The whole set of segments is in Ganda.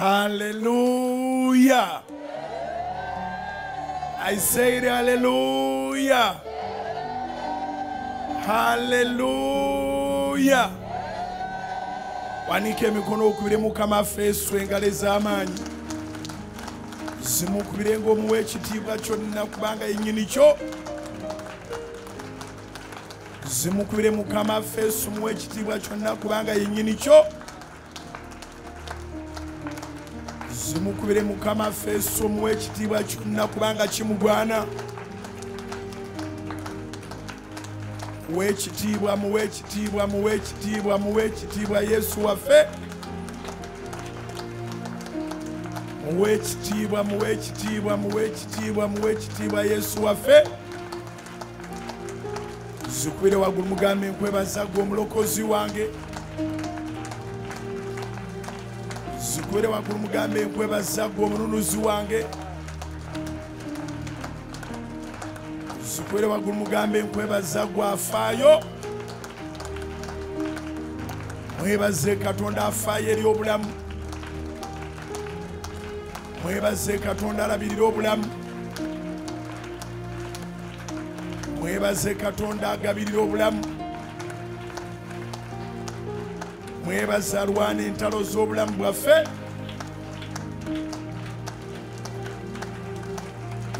Hallelujah. I say it, hallelujah. Hallelujah. Wanike emikono okubire Mukama Yesu engalo ez'amaanyi. Zimukubire ng'omuwa ekitiibwa kyonna kubanga yennyini kyo. Zimukubire Mukama Yesu muwe ekitiibwa kyonna kubanga yennyini kyo. Zimukubire Mukama Yesu muwe ekitiibwa kyonna kubanga kimugwana. Muwe ekitiibwa, muwe ekitiibwa, muwe ekitiibwa, muwe ekitiibwa Yesu waffe. Muwe ekitiibwa, muwe ekitiibwa, muwe ekitiibwa, muwe ekitiibwa Yesu waffe. Zikubire waggulu mugambe nkwebaza ggwe omulokozi wange. Zikubire waggulu mugambe nkwebaza ggwe omununuzi wange. Zikubire waggulu mugambe nkwebaza ggwe afaayo. Mwebaze Katonda afaayo eri obulamu. Mwebaze Katonda alabirira obulamu. Mwebaze Katonda agabirira obulamu. Mwebaze alwana entalo z'obulamu bwaffe.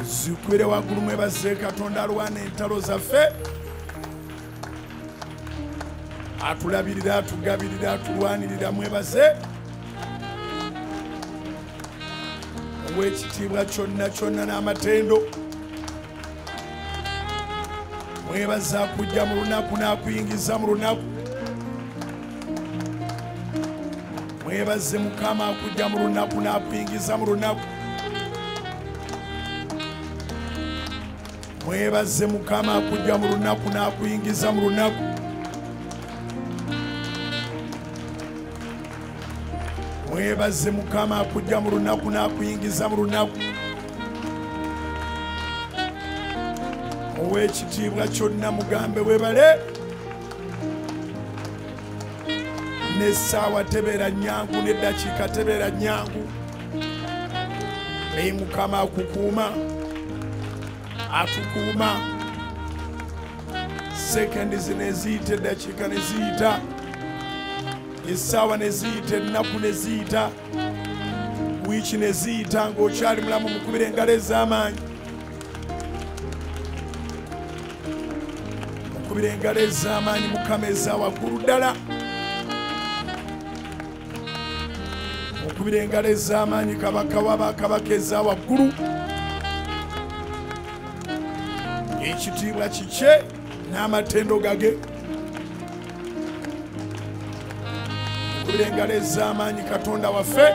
Zikubire waggulu mwebaze Katonda alwana entalo zaffe. Atulabirira, atugabirira, atulwanirira, mwebaze. Ow'ekitiibwa kyonna kyonna n'amatendo. Mwebaze akujja mu lunaku n'akuyingiza mu lunaku. Mwebaze Mukama akujja mu lunaku n'akuyingiza mu lunaku. Mwebaze Mukama akujja mu lunaku n'akuyingiza mu lunaku. Mwebaze Mukama akujja mu lunaku n'akuyingiza mu lunaku. Ow'ekitiibwa kyonna mugambe webale. N'essaawa tebeera nnyangu, n'eddakiika tebeera nnyangu. Naye Mukama akukuuma, atukuuma. Sekendi zino eziyita, eddakiika ne ziyita, essaawa ne ziyita, ennaku ne ziyita, wiiki ne ziyita, ng'okyali mulamu. Mukubire engalo ez'amaanyi. Mukubire engalo ez'amaanyi Mukama eza waggulu ddala. Mukubire engalo ez'amaanyi Kabaka w'abakabaka eza waggulu. Ekitiibwa kikye n'amatendo gage. Mukubire engalo ez'amaanyi Katonda waffe.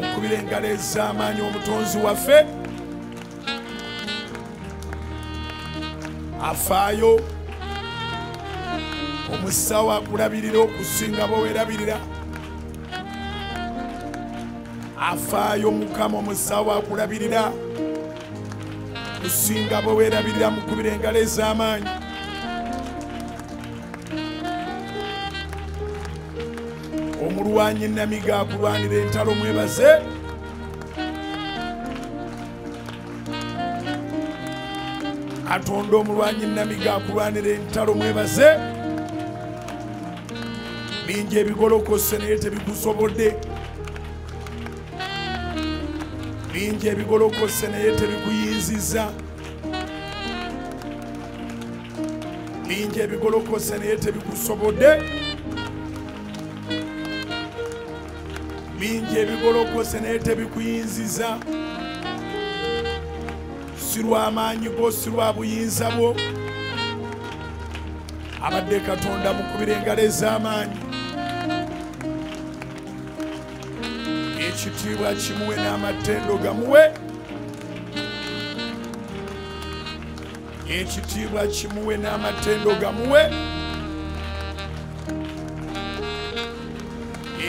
Mukubire engalo ez'amaanyi Omutonzi waffe. Afaayo, omusawo akulabirira okusinga bwewerabirira. Afaayo Mukama omusawo akulabirira kusinga bwewerabirira. Mukubire engalo ez'amaanyi. Omulwanyi namiga akulwanira entalo, mwebaze. Katonda omulwanyi namiga akulwanira entalo, mwebaze. Bingi ebigolokose naye tebikusobodde. Bingi ebigolokose naye tebikuyinzizza. Bingi ebigolokose naye tebikusobodde. Bingi ebigolokose naye tebikuyinzizza. Si lw'amaanyi go, si lwa buyinza bwo. Abadde Katonda mukubire engalo ez'amaanyi. Ekitiibwa kimuwe n'amatendo gamuwe. Ekitiibwa kimuwe n'amatendo gamuwe.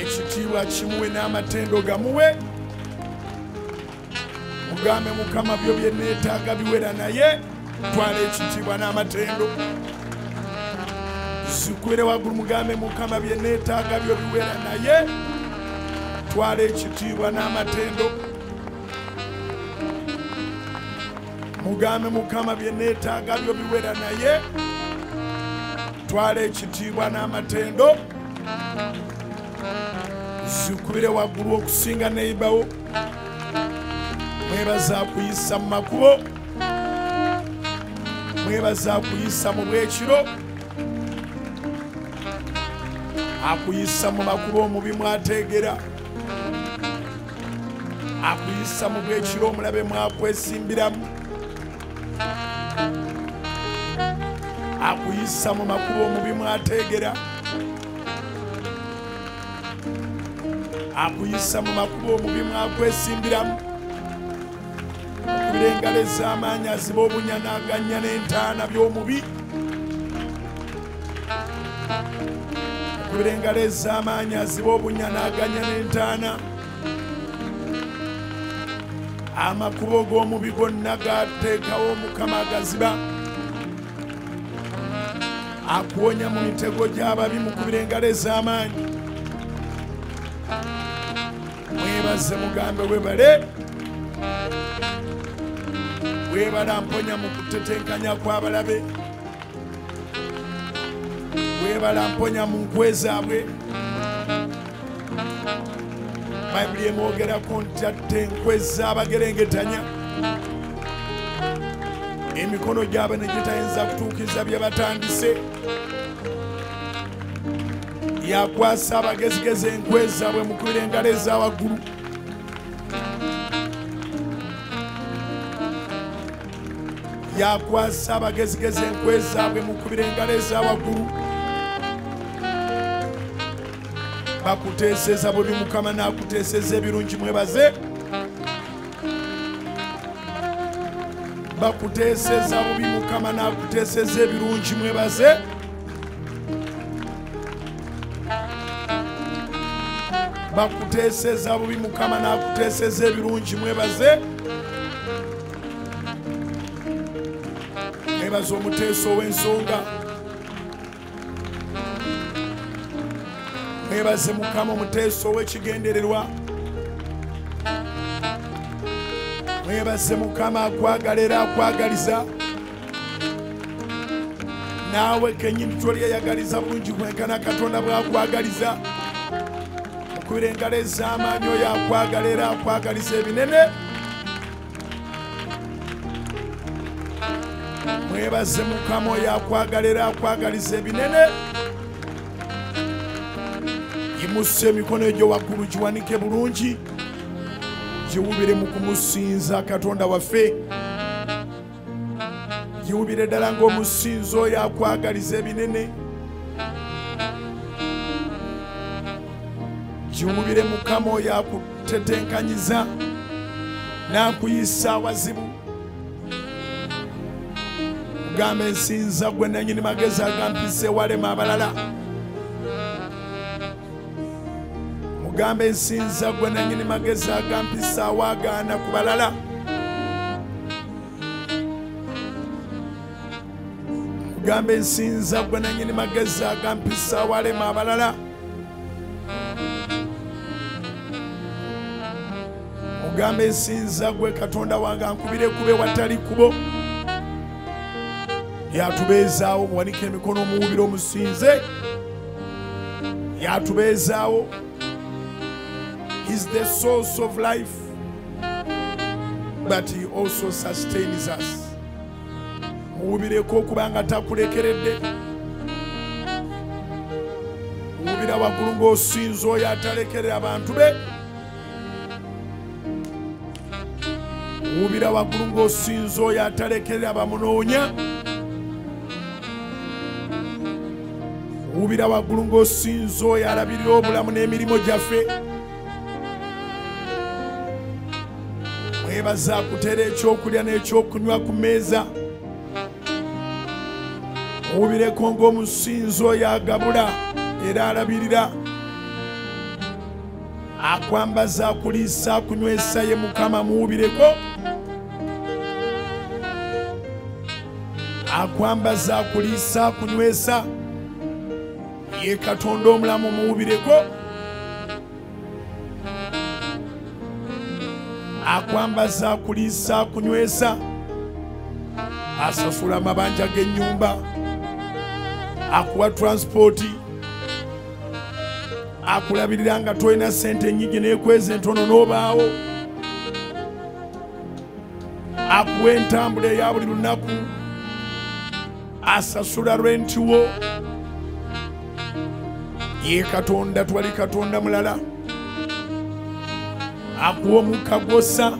Ekitiibwa kimuwe n'amatendo gamuwe. Mugambe Mukama byo bye neetaaga biwera, naye twala ekitiibwa n'amatendo. Zikubire waggulu mugambe Mukama bye neetaaga byo biwera naye twala ekitiibwa n'amatendo. Mugambe Mukama bye neetaaga byo biwera naye twala ekitiibwa n'amatendo. Zikubire waggulu okusinga neighbour. Mwebaza kuyisa mu makubo, mwebaza kuyisa mu bwekiro, akuyisa mu makubo omubi mwateegera, akuyisa mu bwekiro omulabe mwakwesimbiramu, akuyisa mu makubo omubi mwateegera, akuyisa mu makubo omubi mwakwesimbiramu. Mukubire engalo ez'amaanyi aziba obunya n'agannya n'entaana by'omubi. Mukubire engalo ez'amaanyi aziba obunya n'agannya n'entaana. Amakubo g'omubi gonna gateekawo Mukama agaziba. Akuwonya mu mitego gy'ababi. Mukubire engalo ez'amaanyi. Mwebaze mugambe webale. Webala mponya mu kutetenkanya kw'abalabe. Webala mponya mu nkwe zaabwe. Bayibuli emwogerako nti atta enkwe z'abagerengetanya, emikono gyabwe ne gitayinza kutuukiriza bye batandise. Yakwasa abagezigezi enkwe zaabwe. Mukubire engalo eza waggulu. Yakwasa abagezigezi enkwe zaabwe. Mukubire engalo eza waggulu. Bakuteeseza bubi Mukama n'akuteeseza ebirungi. Mwebaze. Bakuteeseza bubi Mukama n'akuteeseza ebirungi. Mwebaze. Bakuteeseza bubi Mukama n'akuteeseza ebirungi. Mwebaze. Mwebaze omuteeso ow'ensonga. Mwebaze Mukama omuteeso ow'ekigendererwa. Mwebaze Mukama akwagala era akwagaliza. Naawe kennyini tolyeyagaliza bulungi kwenkana Katonda bw'akwagaliza. Mukubire engalo ez'amaanyi oyo akwagala era akwagaliza ebinene. Mwebaze Mukama oyo akwagala era akwagaliza ebinene. Yimusa emikono egyo waggulu giwanike bulungi, giwubire mu kumusinza Katonda waffe. Giwubire ddala ng'omusinza oyo akwagaliza ebinene. Giwubire Mukama oyo akutetenkanyiza n'akuyisa awazibu. Mugambe nsinza gwe nannyini magezi agampisa ewalema abalala. Mugambe nsinza gwe nannyini magezi agampisa awaagaana ku balala. Mugambe nsinza gwe nannyini magezi agampisa awalema abalala. Mugambe nsinza gwe Katonda wange ankubire kube watali kubo. Yatubeezaawo. Muwanike emikono omuwubire omusinze. Yatubeezaawo. He's the source of life, but he also sustains us. Muwubireko okubanga takulekeredde. Muwubira waggulu ng'osinza oyo atalekerera abantu be. Muwubira waggulu ng'osinza oyo atalekerera abamunoonya. Muwubira waggulu ng'osinza oyo alabirira obulamu n'emirimu gyaffe. Mwebaza akutera ekyokulya n'ekyokunywa ku mmeeza. Muwubireko ng'omusinza oyo agabula era alabirira. Akwambaza, akuliisa, akunywesa ye Mukama. Muwubireko. Akwambaza, akuliisa, akunywesa. Ye Katonda omulamu, muwubireko. Akwambaza, akuliisa, akunywesa, asasula amabanja g'ennyumba, akuwa transport, akulabirira nga tolina ssente nnyingi n'ekweza entono n'obaawo, akuwa entambula eya buli lunaku, asasula renti wo. Ye Katonda, twali Katonda mulala. Akuwa omukka gwossa,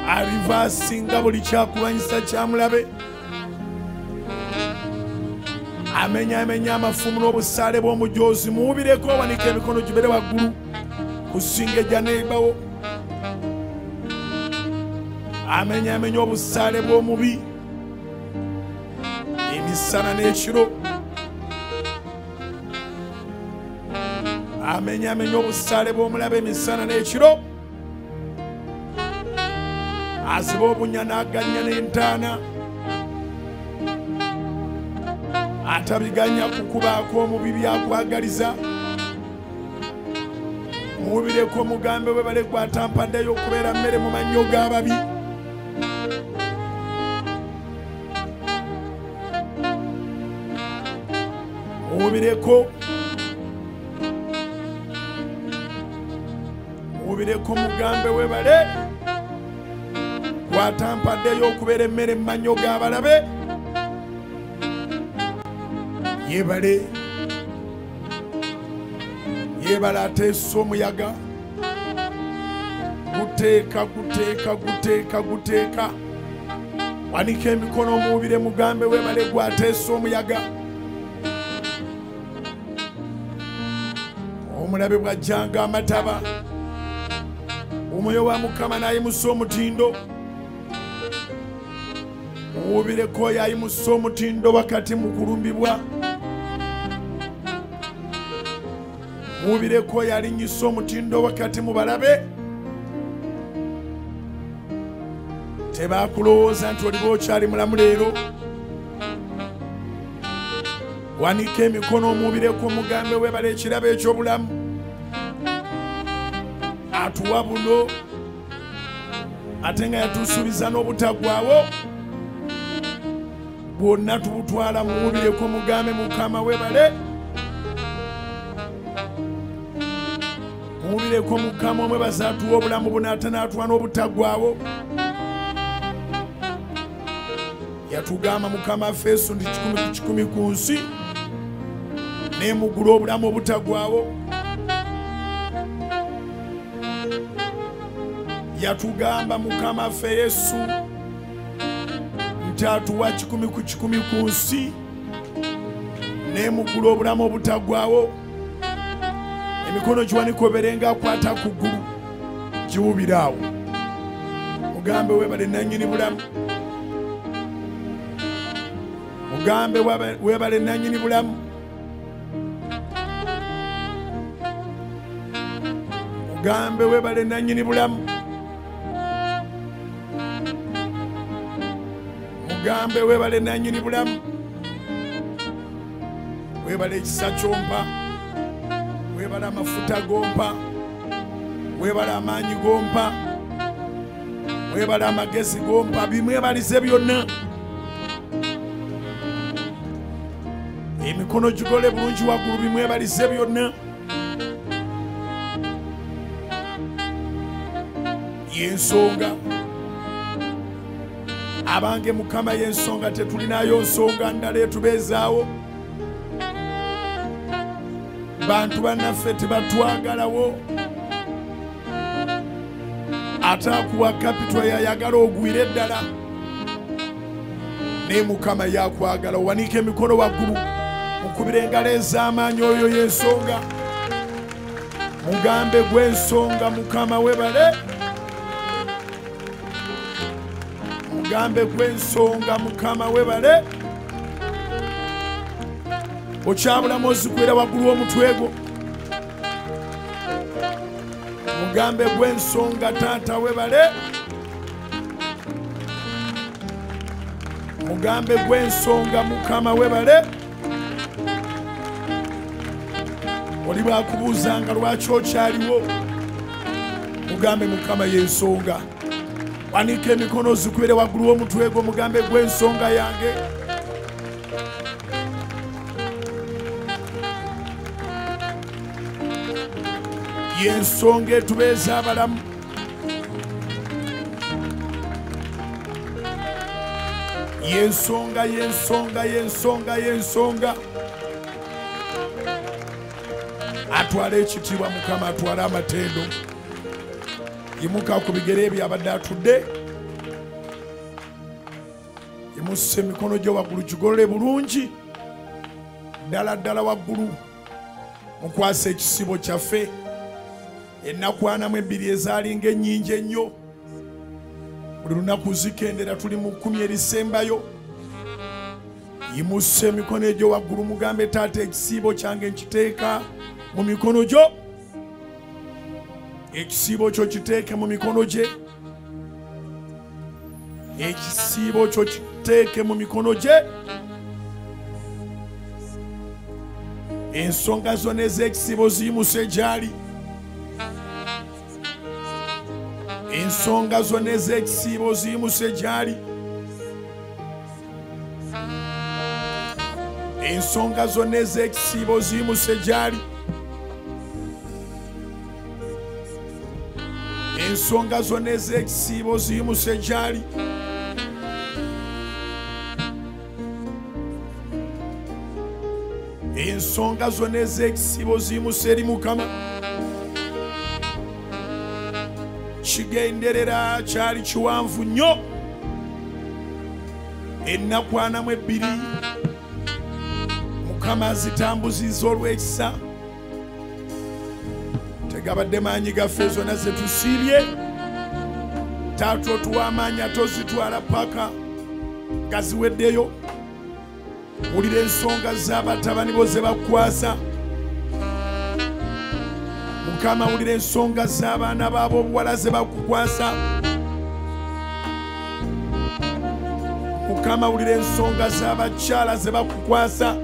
alivasinga buli kyakulwanyisa kyamulabe, amenyamenya amafumu n'obusaale bw'omujoozi. Muwubireko, owanika emikono gibere waggulu kusinga ejja neebawo. Amenyamenya obusaale bw'omubi emisana n'ekiro, amenyamenya obusaale bw'omulabe emisana n'ekiro, aziba obunya n'aganya n'entaana, atabiganya kukubaako omubi byakwagaliza. Muwubireko, mugambe webale gwatampaddeyo okubeera mmere mu mannyo g'ababi. Muwubireko, muwubireko, mugambe webale gwatampaddeyo okubeera emmere mu mannyo g'abalabe. Yebale, yebale ateesa omuyaga, guteeka guteeka guteeka guteeka. Wanika emikono omuwubire, mugambe webale gwateesa omuyaga. Omulabe bw'ajjanga amataba, omwoyo wa Mukama n'ayimusa omutindo. Muwubireko oyo ayimusa omutindo wakati mu kulumbibwa. Muwubireko oyo alinnyisa omutindo wakati mu balabe. Tebakulowooza nti oliba okyali mulamu leero. Wanika emikono omuwubireko, mugambe webale ekirabo eky'obulamu. Atuwa buno ate nga yatusuubiza n'obutaggwaawo, bwonna tubutwala. Muwubireko, mugambe Mukama webale. Muwubireko Mukama omwebaza atuwa obulamu buno ate n'atuwa n'obutaggwaawo. Yatugamba Mukama waffe Yesu nti 100 ku 100 ku nsi n'emugula obulamu obutaggwaawo. Yatugamba Mukama waffe Yesu nti atuwa 100 ku 100 ku nsi n'emugula obulamu obutaggwaawo. Emikono giwanika oberenga akwata ku ggulu, giwubire awo. Mugambe webale nannyini bulamu, mugambe webale nannyini bulamu, mugambe webale nannyini bulamu, mugambe webale nannyini bulamu. Webale ekisa kyompa, webale amafuta gompa, webale amaanyi gompa, webale amagezi gompa, bimwebalize byonna. Emikono gigole bulungi waggulu, bimwebalize byonna. Y'ensonga abange Mukama, y'ensonga, tetulinayo nsonga ndala etubeezaawo. Bantu bannaffe tebatwagalawo, ate akuwa kapito yayagala ogwire eddala, naye Mukama yakwagala. Owanika emikono waggulu, mukubire engalo ez'amaanyi oyo y'ensonga, mugambe gw'ensonga Mukama webale, mugambe gw'ensonga Mukama webale. Okyabulamu ozikwera waggulu w'omutwe gwo, mugambe gw'ensonga taata webale, mugambe gw'ensonga Mukama webale. Oli bwakubuuzanga lwaki okyaliwo, mugambe Mukama y'ensonga. Wanika emikono ozikubire waggulu w'omutwe gwo, mugambe gw'ensonga yange. Y'ensonga etubeeza abalamu. Y'ensonga, y'ensonga, y'ensonga, y'ensonga. Atwale ekitiibwa Mukama, atwale amatendo. Yimuka ku bigere ebyo abadde atudde. Yimusa emikono gyo waggulu, gigolole bulungi ddala ddala waggulu. Mukwase ekisibo kyaffe. Ennaku 42 ezaalinga ennyingi ennyo, buli lunaku zikendera, tuli mu 10 erisembayo. Yimusa emikono egyo waggulu, mugambe taata ekisiibo kyange nkiteeka mu mikono gyo. Ekisiibo kyo kiteeke mu mikono gye. Ekisiibo kyo kiteeke mu mikono gye. Ensonga zonna ez'ekisiibo ziyimuse gy'ali. Ensonga zonna ez'ekisiibo ziyimuse gy'ali. Ensonga zonna ez'ekisiibo ziyimuse gy'ali. Ensonga zonna ez'ekisiibo ziyimuse gy'ali. Ensonga zonna ez'ekisiibo ziyimuse eri Mukama. Kigenderera kyali kiwanvu nnyo. Ennaku 42 Mukama azitambuzizza olw'ekisa. Tegabadde maanyi gaffe, zonna ze tusiibye. Taata otuwa amaanyi ate ozitwala paka nga ziweddeyo. Wulira ensonga z'abatabani bo ze bakukwasa. Mukama wulira ensonga z'abaana baabo obuwala ze bakukwasa. Mukama wulira ensonga z'abakyala ze bakukwasa.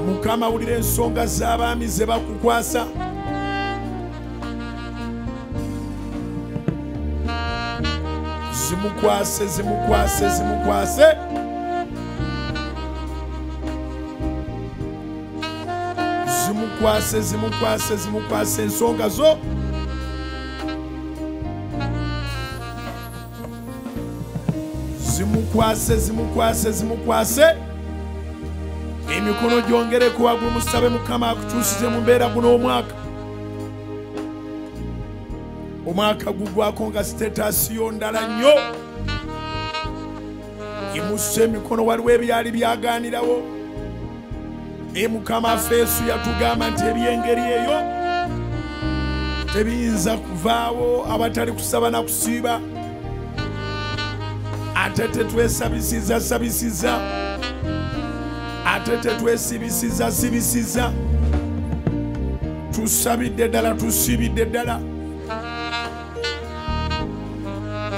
Mukama wulira ensonga z'abaami ze bakukwasa. Zimukwase, zimukwase, zimukwase. Zimukwase, zimukwase, zimukwase ensonga zo. Zimukwase, zimukwase, zimukwase. Emikono gyongereko waggulu, musabe Mukama akukyusize mu mbeera guno omwaka. Omwaka gugwako nga sitetasi yo ndala nnyo. Yimusa emikono, waliwo ebyali byagaanirawo. Mukama affe Yesu yatugamba nti eby'engeri eyo tebiyinza kuvaawo abatali kusaba na kusiiba. Ate tetwesabisiza sabisiza, ate tetwesibisiza sibisiza. Tusabidde ddala, tusiibidde ddala.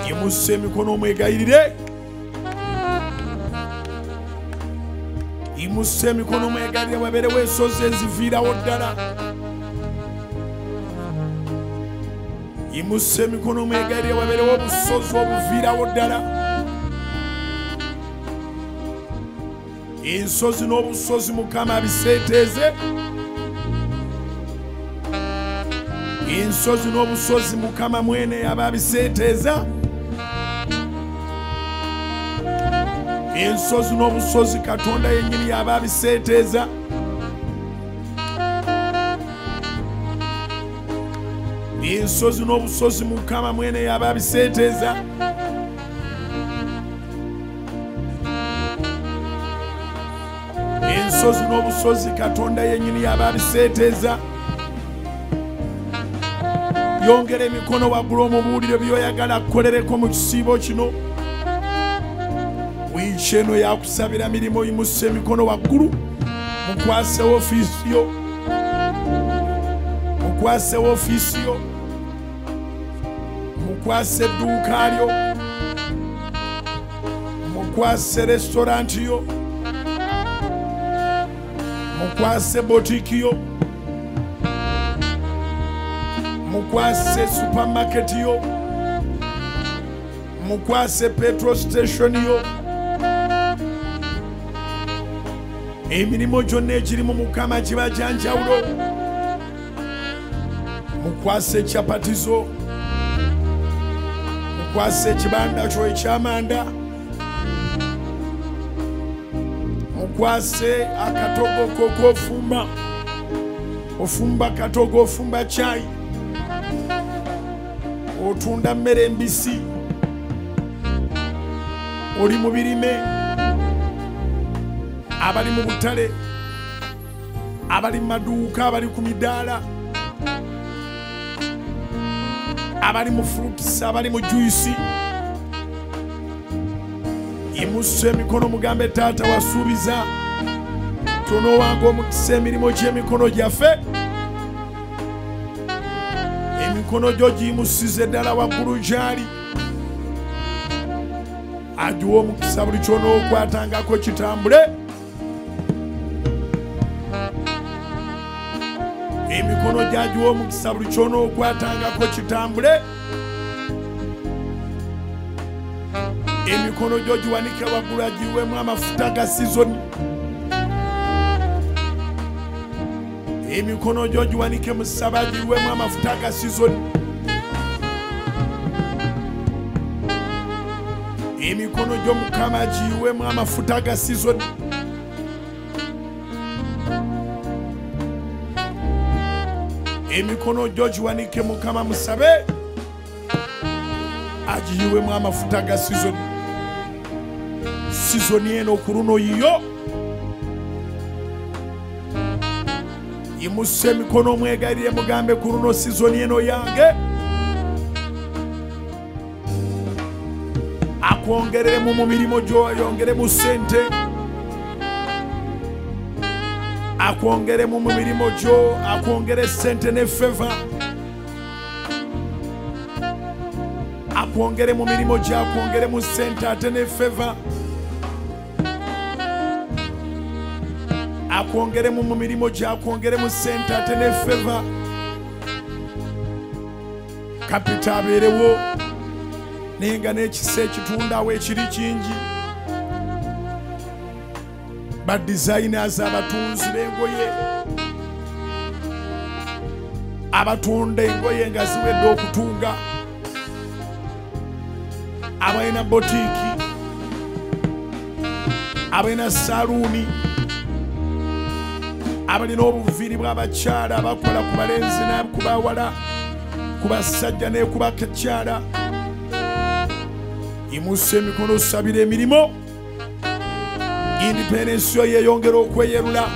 Yimusa emikono omwegayirire. Yimusa emikono omwegayirire, wabeerewo ensozi eziviirawo ddala. Yimusa emikono omwegayirire, wabeerewo obusozi obuviirawo ddala. Ensozi n'obusozi Mukama abiseeteeze. Ensozi n'obusozi Mukama mwene aba abiseeteeza. Ensozi n'obusozi Katonda yennyini yaba abiseeteeza. Ensozi n'obusozi Mukama mwene yaba abiseeteeza. Ensozi n'obusozi Katonda yennyini yaba abiseeteeza. Yongera emikono waggulu omubuulire by'oyagala akukolereko mu kisiibo kino. Wiiki eno yakusabira mirimu, yimusa emikono waggulu, mukwase ofiisi yo, mukwase ofiisi yo, mukwase edduuka lyo, mukwase restauranti yo, Mukwase botiki yo, mukwase supermarket yo, mukwase petrol station yo. Emirimu gyonna egirimu Mukama giba gya njawulo. Mukwase chapati zo, mukwase ekibanda kyo ekyamanda, mukwase akatogo kokofumba, ofumba katogo, ofumba chai, otunda mmere mbisi, oli mu birime, abali mu butale, abali mu maduuka, abali ku midaala, abali mu fruits, abali mu juice. Imuse emikono mugambe taata wasuubiza tonoowanga omukisa emirimu gy'emikono gyaffe. Emikono gyo giyimusize ddala waggulu gy'ali, agiwa omukisa buli ky'onookwatangako kitambule. Emikono gy'agiwa omukisa buli ky'onookwatangako kitambule. Emikono gyo giwanike waggulu agiwemu amafuta ga sizoni. Emikono gyo giwanike mu ssaba agiwemu amafuta ga sizoni. Emikono gyo Mukama agiwemu amafuta ga sizoni. Emikono gyo giwanike Mukama musabe agiyiwemu amafuta ga sizoni. Sizoni eno ku luno yiyo. Imuse emikono mwegayirire mugambe ku luno sizoni eno yange. Akwongereremu mu mirimu gyo, ayongeremu ssente. Akwongeremu mu mirimu gyo, akwongere ssente ne favor. Akwongere mu mirimu gyo, akwongeremu ssente ate ne favor. Akwongeremu mu mirimu gyo, akwongeremu ssente ate ne favor. Kapita abeerewo naye nga n'ekisa ekitundawo ekiri kingi. Ba designers, abatunzi b'engoye, abatunda engoye nga ziwedde okutunga, abalina botiiki, abalina saluuni, abalina obuviiri bw'abakyala abakola ku balenzi ne ku bawala, ku basajja ne ku bakyala. Imuse emikono osabire emirimu. Independence yo yeeyongera okweyerula.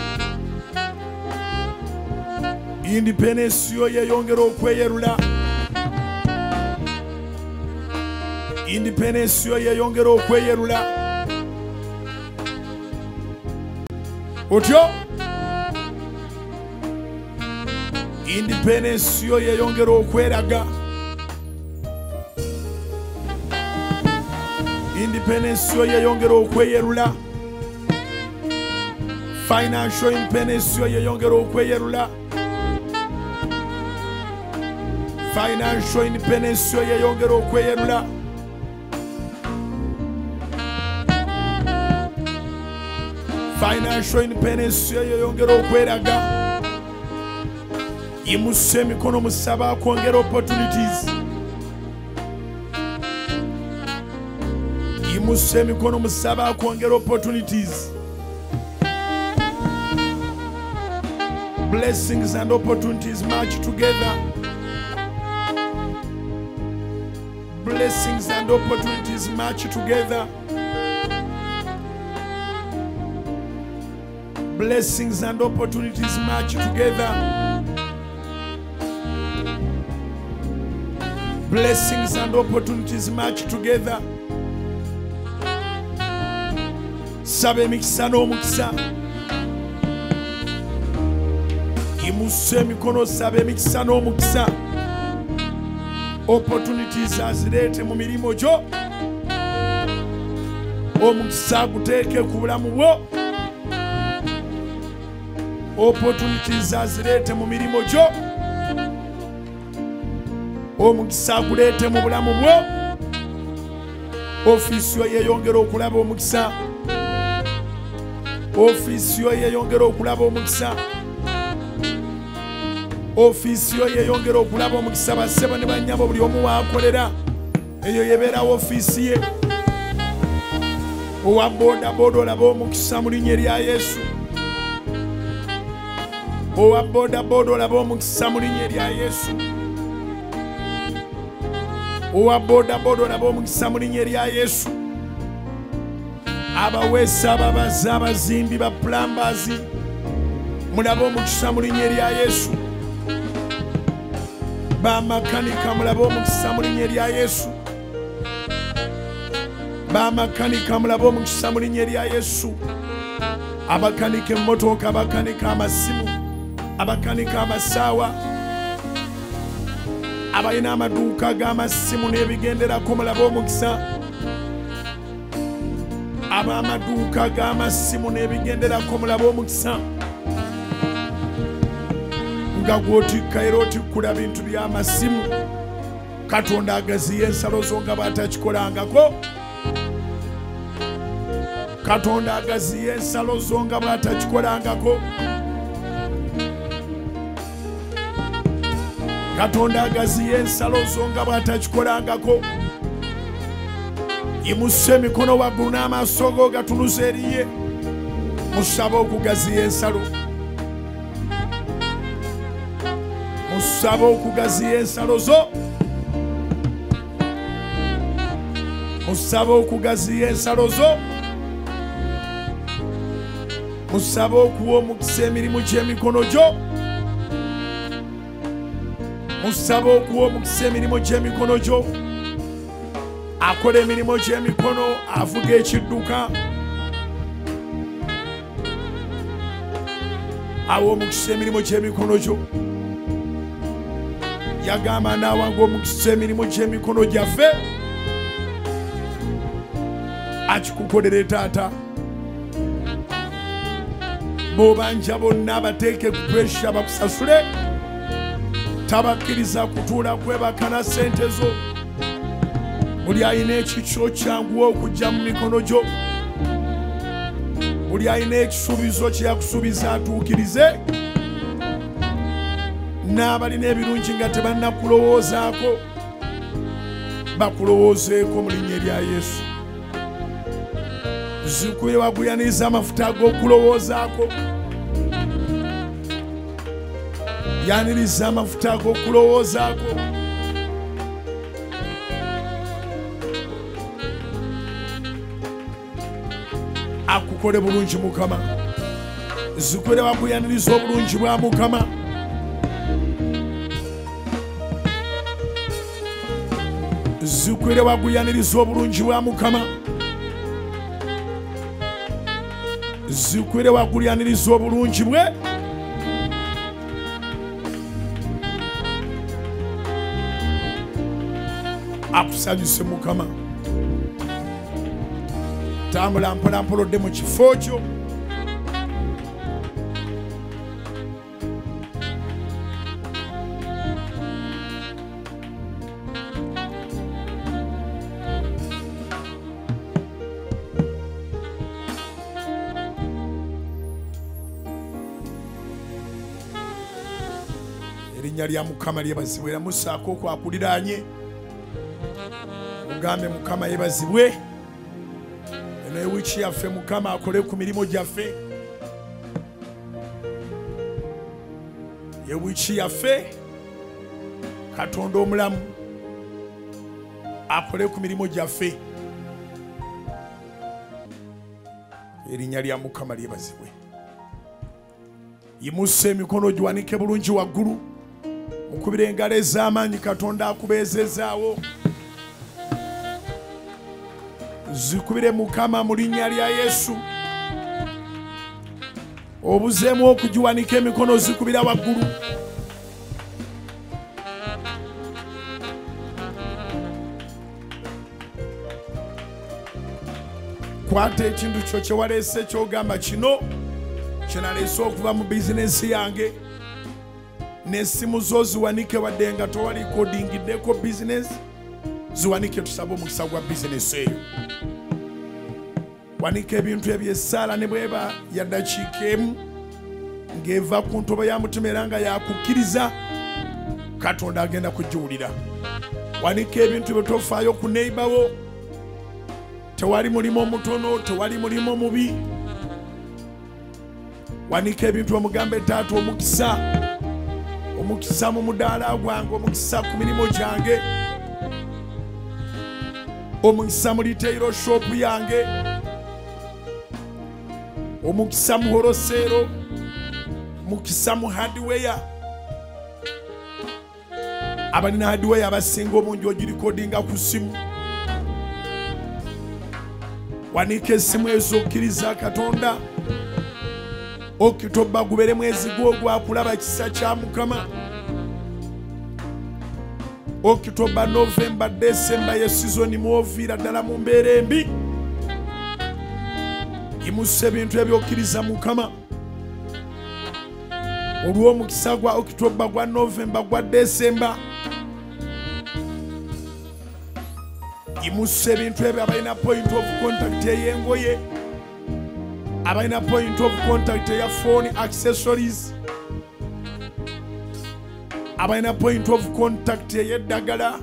Independence yo yeeyongera okweyerula. Independence yo yeeyongera okweyerula. Otyo independence yo yeeyongera okweraga. Independence yo yeeyongera okweyerula. Financial independence yo yeeyongera okweyerula. Financial independence yo yeeyongera okweyerula. Financial independence yo yeeyongera okweraga. Imuse emikono musaba akwongera opportunities. Imuse emikono musaba akwongera opportunities. Blessings and opportunities march together. Blessings and opportunities march together. Blessings and opportunities march together. Blessings and opportunities march together. Saba emikisa n'omukisa. Imuse emikono saba emikisa n'omukisa. Opportunities azireete mu mirimu gyo. Omukisa aguteeke ku bulamu bwo. Opportunities azireete mu mirimu gyo. Omukisa aguleete mu bulamu bwo. Ofiisi yo yeeyongera okulaba omukisa. Ofiisi yo yeeyongera okulaba omukisa. Ofiisi yo yeeyongera okulaba omukisa. Bassebo ne bannyabo buli omu waakolera eyo yebeerawo ofiisi ye. Owa bodaboda olaba omukisa mu linnya erya Yesu. Owa bodaboda olaba omukisa mu linnya erya Yesu. Owa bodaboda olaba omukisa mu linnya erya Yesu. Abaweesa, ababaza, abazimbi, ba plumbers, mulabe omukisa mu linnya erya Yesu. Bamakanika mulabe omukisa mu linnya erya Yesu. Bamakanika mulabe omukisa mu linnya erya Yesu. Abakanika emmotoka, abakanika amasimu, abakanika amasaawa, abalina amaduuka g'amasimu n'ebigenderako mulabe omukisa. Ab'amaduuka g'amasimu n'ebigenderako mulabe omukisa. Nga gw'otikka era otikkula bintu by'amasimu, Katonda agaziye ensalo zo nga bw'atakikolangako. Katonda agaziye ensalo zo nga bw'atakikolangako. Katonda agaziye ensalo zo nga bw'atakikolangako. Yimusa emikono waggulu n'amaaso go gatunuze eri ye. Musabe okugaziya ensalo. Musabe okugaziya ensalo zo. Musabe okugaziya ensalo zo. Musabe okuwa omukisa emirimu gy'emikono gyo. Musabe okuwa omukisa emirimu gy'emikono gyo. Akola emirimu gy'emikono, avuga ekidduka, awa omukisa emirimu gy'emikono gyo. Yagamba n'awanga omukisa emirimu gy'emikono gyaffe, akikukolere taata. B'obanja bonna bateeke ku pressure bakusasule. Tabakkiriza kutuula kwebaka na ssente zo. Buli alina ekikyo kyanguwa okujja mu mikono gyo. Buli alina ekisuubizo kye yakusuubiza atuukirize. N'abalina ebirungi nga tebannakulowoozaako bakulowoozeeko mu linnya erya Yesu. Zikubire waguyaniriza amafuta ag'okulowoozaako. Yaniriza amafuta ag'okulowoozaako. Akukole bulungi Mukama. Zikubire waguyaniriza obulungi bwa Mukama. Zikubire waguyaniriza obulungi bwa Mukama. Zikubire waguyaniriza obulungi bwe. Akusanyuse Mukama. Tambula mpola mpola odde mu kifo kyo. Erinnya lya Mukama lyebazibwe. Era musaako okwakuliraanye, mugambe Mukama yebazibwe. Eno ewiiki yaffe Mukama akole ku mirimu gyaffe. Ewiiki yaffe Katonda omulamu akole ku mirimu gyaffe. Erinnya lya Mukama lyebazibwe. Yimusa emikono giwanike bulungi waggulu, mukubire engalo ez'amaanyi Katonda akubeezezaawo. Zikubire Mukama mu linnya lya Yesu. Obuzeemu okugiwanika emikono, zikubira waggulu. Kwata ekintu kyo kye waleese ky'ogamba kino Kyenaleese okuva mu bizinesi yange. N'essimu zo ziwanike wadde nga towalikodingiddeko bizinesi, ziwanike tusabe omukisa gwa bizinesi eyo. Wanika ebintu eby'essaala ne bweba ya ddakiika emu ng'eva ku ntobo ya mutima era nga yakukkiriza, Katonda agenda kugiwulira. Wanika ebintu bye tofaayo ku neighbor wo. Tewali mulimu omutono, tewali mulimu mubi. Wanika ebintu omugambe taata omukisa, omukisa mu mudaala gwange, omukisa ku mirimu gyange, omukisa mu retail shop yange, omukisa mu wholesale, omukisa mu hardware. Abalina hardware abasinga obungi ogirikodinga ku ssimu. Wanika essimu ezo okkiriza Katonda. Okitoba gubere mwezi gwo gwakulaba kisa kya Mukama. Okitoba, Novemba, Desemba ye sizoni mwoviira ddala mu mbeera embi. Yimusa ebintu ebyokkiriza Mukama. Olw'omukisa gwa Okitoba, gwa Novemba, gwa Desemba, yimusa ebintu ebyo. Abalina point of contact ey'engoye, abalina point of contact eya phone accessories, abalina point of contact ey'eddagala,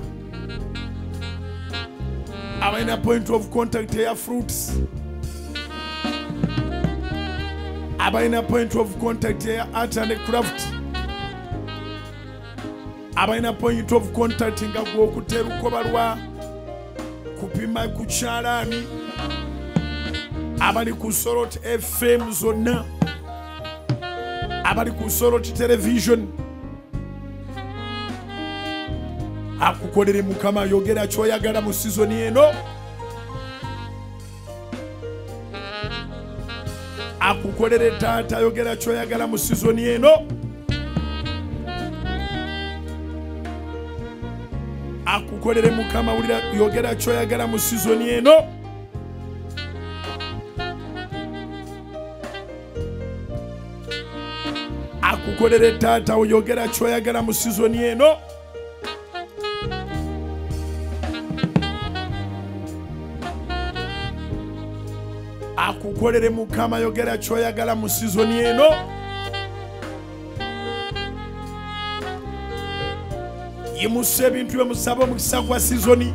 abalina point of contact eya fruits, abalina point of contact eya art and craft, abalina point of contact nga gw'okutte lukoba lwa kupima ku kyalaani, abali ku Soroti FM zonna, abali ku Soroti Television, akukolere Mukama. Yogera kyoyagala mu sizoni eno, akukolere taata. Yogera kyoyagala mu sizoni eno, akukolere Mukama. Wulira, yogera kyoyagala mu sizoni eno. Akukolere taata, oyogera kyoyagala mu sizoni eno. Akukolere Mukama, yogera kyoyagala mu sizoni eno. Yimusa ebintu byemusaba omukisa gwa sizoni.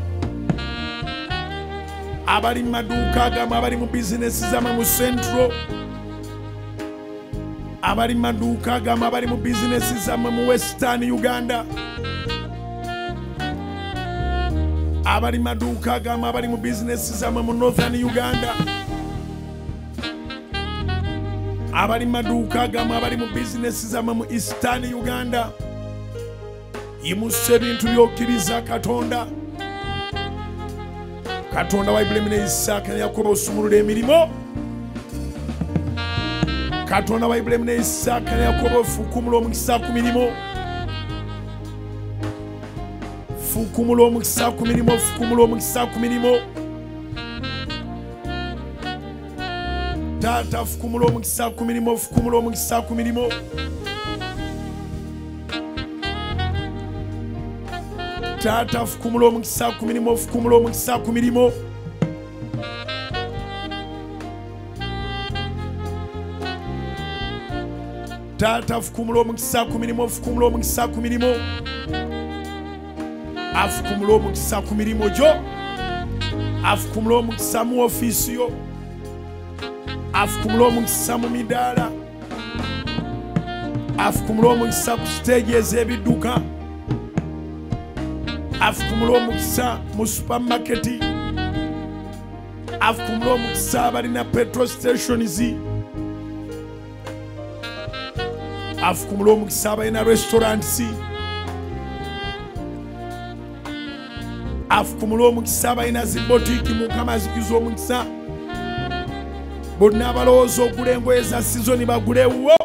Abali mu maduuka agamu, abali mu bizinesi zammwe mu Central, abali mu maduuka agamu, abali mu bizinesi zammwe mu Western Uganda, abali mu maduuka agamu, abali mu bizinesi zammwe mu Northern Uganda, abali mu maduuka agamu, abali mu bizinesi zammwe mu Eastern Uganda, yimusa ebintu by'okkiriza Katonda. Katonda wa Ibulayimu ne Isaaka ne Yakobo, osumulula emirimu. Katonda wa Ibulayimu ne Isaaka ne Yakobo, fukumula omukisa ku mirimu, fukumula omukisa ku mirimu, fukumula omukisa ku mirimu. Taata, fukumula omukisa ku mirimu, fukumula omukisa ku mirimu. Taata, fukumula omukisa ku mirimu, fukumula omukisa ku mirimu. Taata, fukumula omukisa ku mirimu, fukumula omukisa ku mirimu. Afukumula omukisa ku mirimu gyo, afukumula omukisa mu ofiisi yo, afukumula omukisa mu midaala, afukumula omukisa ku siteegi ez'ebidduka, afukumula omukisa mu supamaketi, afukumula omukisa abalina petrol stations, afukumula omukisa abalina restaurants, afukumula omukisa abalina zibotiiki. Mukama azikiza omukisa. Bonna abalowooza okugula engoye za sizoni bagulewo.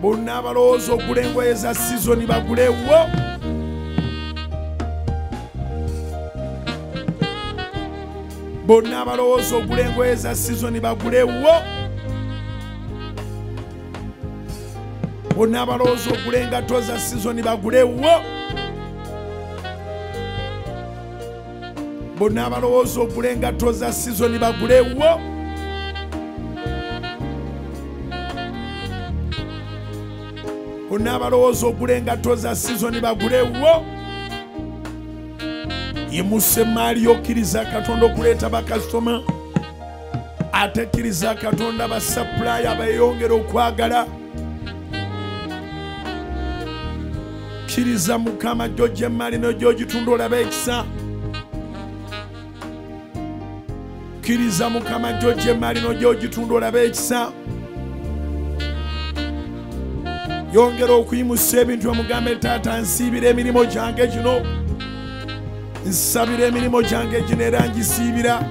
Bonna abalowooza okugula engoye za sizoni bagulewo. Bonna abalowooza ogula engoye za sizoni bagulewo. Bonna abalowooza ogula engatto za sizoni bagulewo. Bonna abalowooza ogula engatto za sizoni bagulewo. Bonna abalowooza ogula engatto za sizoni bagulewo. Yimuse emaali okkiriza Katonda okuleeta bakasitoma, ate kkiriza Katonda basapulaya beeyongere okwagala. Kkiriza Mukama gy'oggya emaali n'ogy'ogitunda olabe ekisa. Kkiriza Mukama gy'oggya emaali n'ogy'ogitunda olabe ekisa. Yongera okuyimusa ebintu omugambe, taata nsiibira emirimu gyange gino, nsabira emirimu gyange gino era ngisiibira.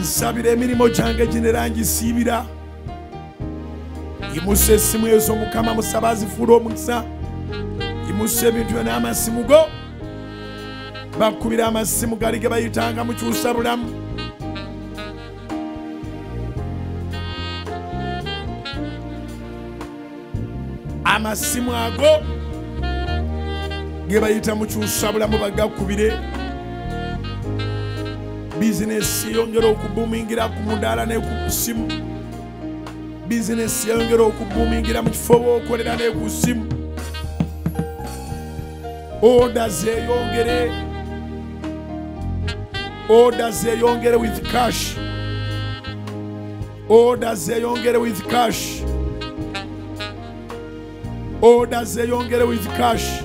Nsabira emirimu gyange gino era ngisiibira. Yimusa essimu ezo Mukama musaba azifuule omukisa. Yimusa ebintu byo n'amasimu go. Bakubira amasimu gali ge bayitanga mukyusa bulamu. Amasimu ago ge bayita mukyusa bulamu bagakubire. Bizinesi yongera okubumingira ku mudaala ne ku simu. Bizinesi yongera okubumingira mu kifo w'okolera ne ku simu. Oda zeeyongere. Oda zeeyongere with cash. Oda zeeyongere with cash. Oda zeeyongere with cash.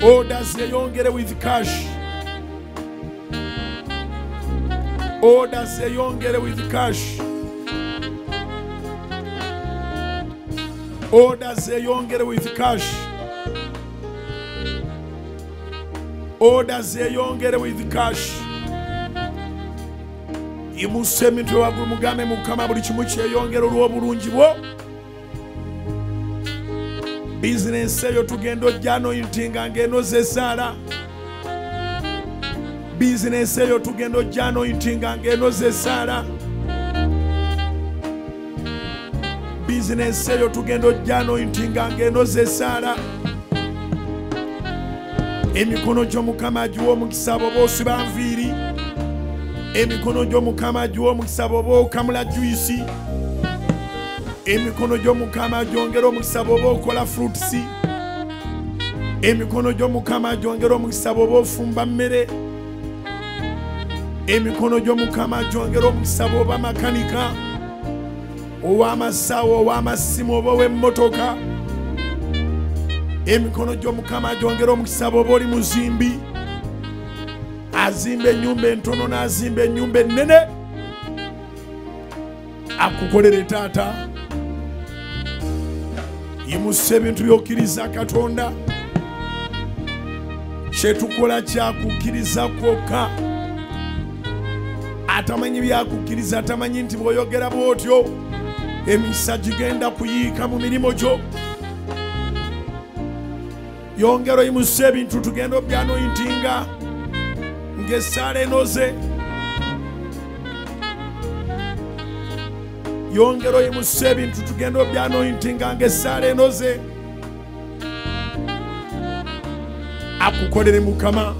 Oda zeeyongere with cash. Oda zeeyongere with cash. Oda zeeyongere with cash. Oda zeeyongere with cash. Imuse emitwe waggulu mugambe Mukama buli kimu kyeyongera olw'obulungi bwo. Bizinesi eyo tugenda ojjanointinga ng'enoze essaala. Bizinesi eyo tugenda ojjanointinga ng'enoze essaala. Bizinesi eyo tugenda ojjanointinga ng'enoze essaala. Emikono gy'Omukama agiwa omukisa abo b'osiba nviiri. Emikono gy'Omukama agiwa omukisa abo b'okamula juyisi. Emikono gy'Omukama gyongera omukisa bw'oba okola fruits. Emikono gy'Omukama gyongera omukisa bw'oba ofumba mmere. Emikono gy'Omukama gyongera omukisa bw'oba makanika, ow'amasawo, ow'amasimu oba ow'emmotoka. Emikono gy'Omukama gyongera omukisa bw'oba oli muzimbi, azimba ennyumba entono n'azimba ennyumba ennene. Akukolere taata. Yimusa ebintu by'okkiriza Katonda. Kyetukola kyakukkiriza kwokka. Atamanyi byakukkiriza atamanyi nti bw'oyogera bw'otyo emikisa gigenda kuyiika mu mirimu gyo. Yongera oyimusa ebintu tugenda obyanointinga ng'essaala enoze. Yongera oyimusa ebintu tugenda obyanointinga ng'essaala enoze. Akukolere Mukama.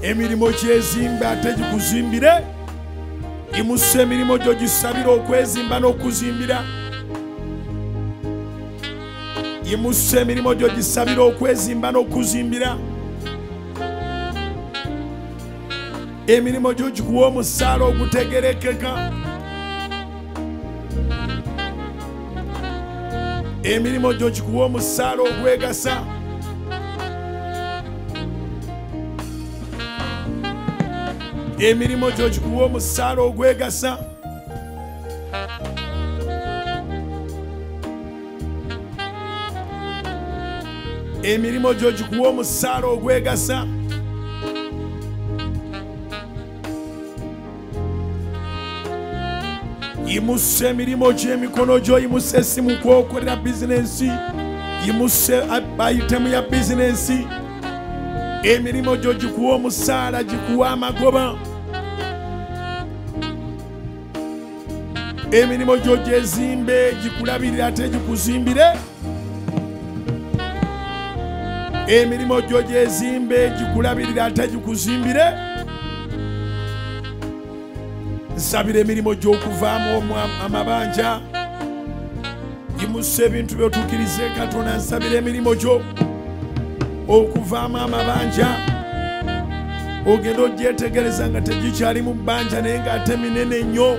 Emirimu gyezimba ate gikuzimbire. Imusa emirimu gyo gisabire okwezimba n'okuzimbira. Imusa emirimu gyo gisabire okwezimba n'okuzimbira. Emirimu gyo gikuwa omusaala ogutegerekeka. Emirimu gyo gikuwa omusaala ogwegasa. Emirimu gyo gikuwa omusaala ogwegasa. Emirimu gyo gikuwa omusaala ogwegasa. Yimusa emirimu gy'emikono gyo, yimusa essimu kw'okolera bizinensi. Yimuse ayitemu ya bizinensi. Emirimu gyo gikuwa omusaala, gikuwa amagoba. Emirimu gyo gyezimbe, gikulabirire ate gikuzimbire. Emirimu gyo gyezimbe, gikulabirire ate gikuzimbire. Nsabira emirimu gy'okuvaamu amabanja. Yimusa ebintu by'otuukirize Katonda. Nsabira emirimu gyo okuvaamu amabanja. Ogenda ogyetegereza nga tegikyali mu bbanja naye ng'ate minene nnyo.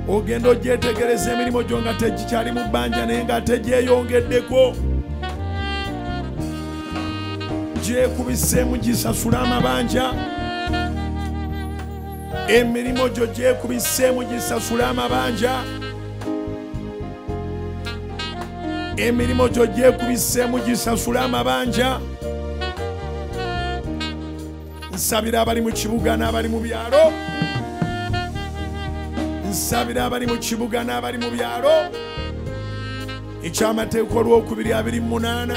Ogenda ogyetegereza emirimu gyo nga tegikyali mu bbanja naye ng'ate gyeyongeddeko. Gyekubiseemu gisasule amabanja. Emirimu gyo gyekubiseemu gisasule amabanja. Emirimu gyo gyekubiseemu gisasule amabanja. Nsabira abali mu kibuga n'abali mu byalo. Nsabira abali mu kibuga n'abali mu byalo. Ekyamateeka olwokubiri 28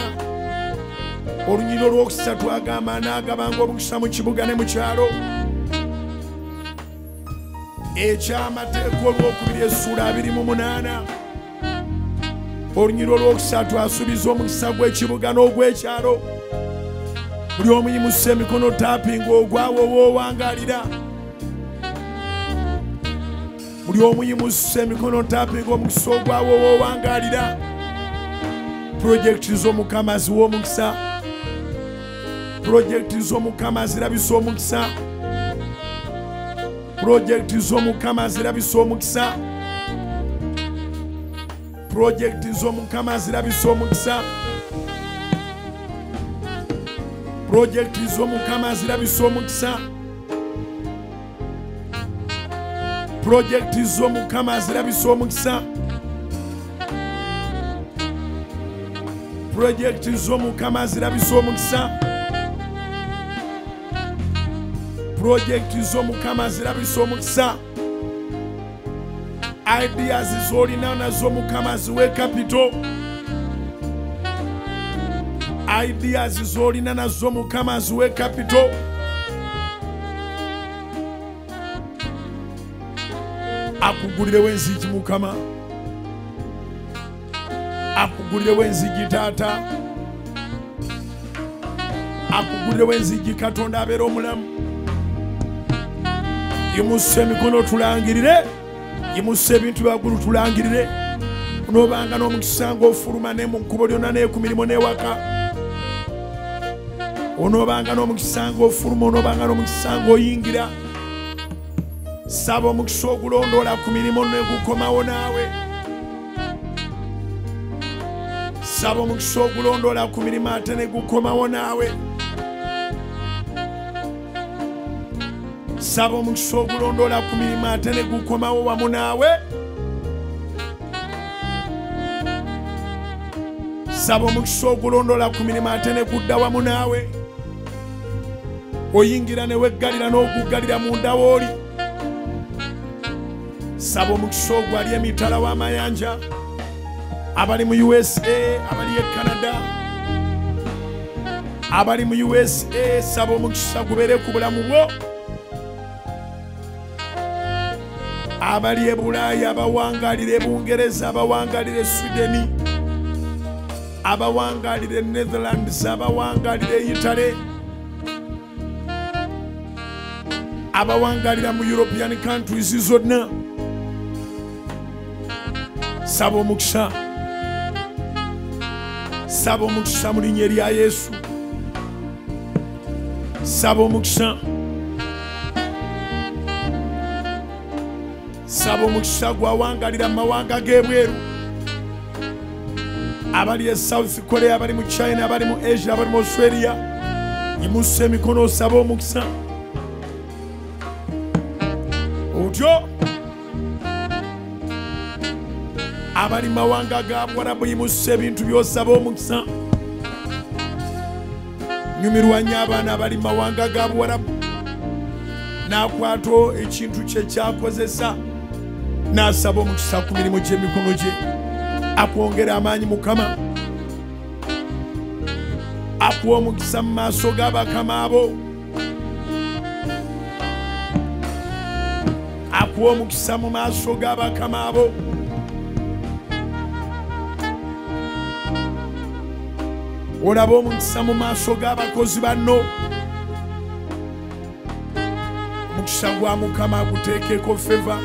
olunyiriri olwokusatu agamba n'agabanga omukisa mu kibuga ne mu kyalo. Ekyamateeka olwokubiri essuula 28 olunyiriri olwokusatu asuubiza omukisa gw'ekibuga n'ogw'ekyalo. Buli omu yimusa emikono taapinga ogwawo w'owangalira. Buli omu yimusa emikono taapinga omukisa ogwawo w'owangalira. Pulojekiti z'Omukama ziwa omukisa. Pulojekiti z'Omukama zirabisa omukisa. Pulojekiti z'Omukama zirabisa omukisa. Pulojekiti z'Omukama zirabisa omukisa. Pulojekiti z'Omukama zirabisa omukisa. Pulojekiti z'Omukama zirabisa omukisa. Pulojekiti z'Omukama zirabisa omukisa. Pulojekiti z'Omukama zirabisa omukisa. Ideas z'olina nazo Mukama ziwe capital. Ideas z'olina nazo Mukama ziwe capital. Akugulirewo enzigi Mukama. Akugulirewo enzigi taata. Akugulirewo enzigi Katonda abeera omulamu. Yimusa emikono tulangirire. Yimusa ebintu byaggulu tulangirire. Onoobanga n'omukisa ng'ofuluma ne mu kkubo lyonna ne ku mirimu n'ewaka. Onoobanga n'omukisa ng'ofuluma, onoobanga n'omukisa ng'oyingira. Saba omukisa ogulondoola ku mirimu ne gukomawo naawe. Saba omukisa ogulondoola ku mirimu ate ne gukomawo naawe. Saba omukisa ogulondoola ku mirimu ate ne gukomawo wamu naawe. Saba omukisa ogulondoola ku mirimu ate ne gudda wamu naawe. Oyingira ne weggalira n'oguggalira munda w'oli. Saba omukisa ogwo ali emitala w'amayanja, abali mu USA, abali e Canada, abali mu USA, saba omukisa gubeere ku bulamu bwo. Abali e Bulaaya, abawangalira e Bungereza, abawangalira e Sweden, abawangalira e Netherlands, abawangalira e Italy, abawangalira mu European countries zonna. Saba omukisa. Saba omukisa mu linnya erya Yesu. Saba omukisa. Saba omukisa gwawangalira mu mawanga g'ebweru. Abali e South Korea, abali mu China, abali mu Asia, abali mu Australia, yimusa emikono osaba omukisa. Otyo abali mawanga ga Buwarabu, yimusa ebintu by'osaba omukisa. Nyumirwa nnyo abaana abali mawanga ga Buwarabu. N'akwata ekintu kye kyakozesa n'asaba omukisa ku mirimu gy'emikono gye. Akwongera amaanyi Mukama. Akuwa omukisa mu maaso g'abakama abo. Akuwa omukisa mu maaso g'abakama abo. Olaba omukisa mu maaso g'abakozi banno. Omukisa gwa Mukama aguteekeko feva.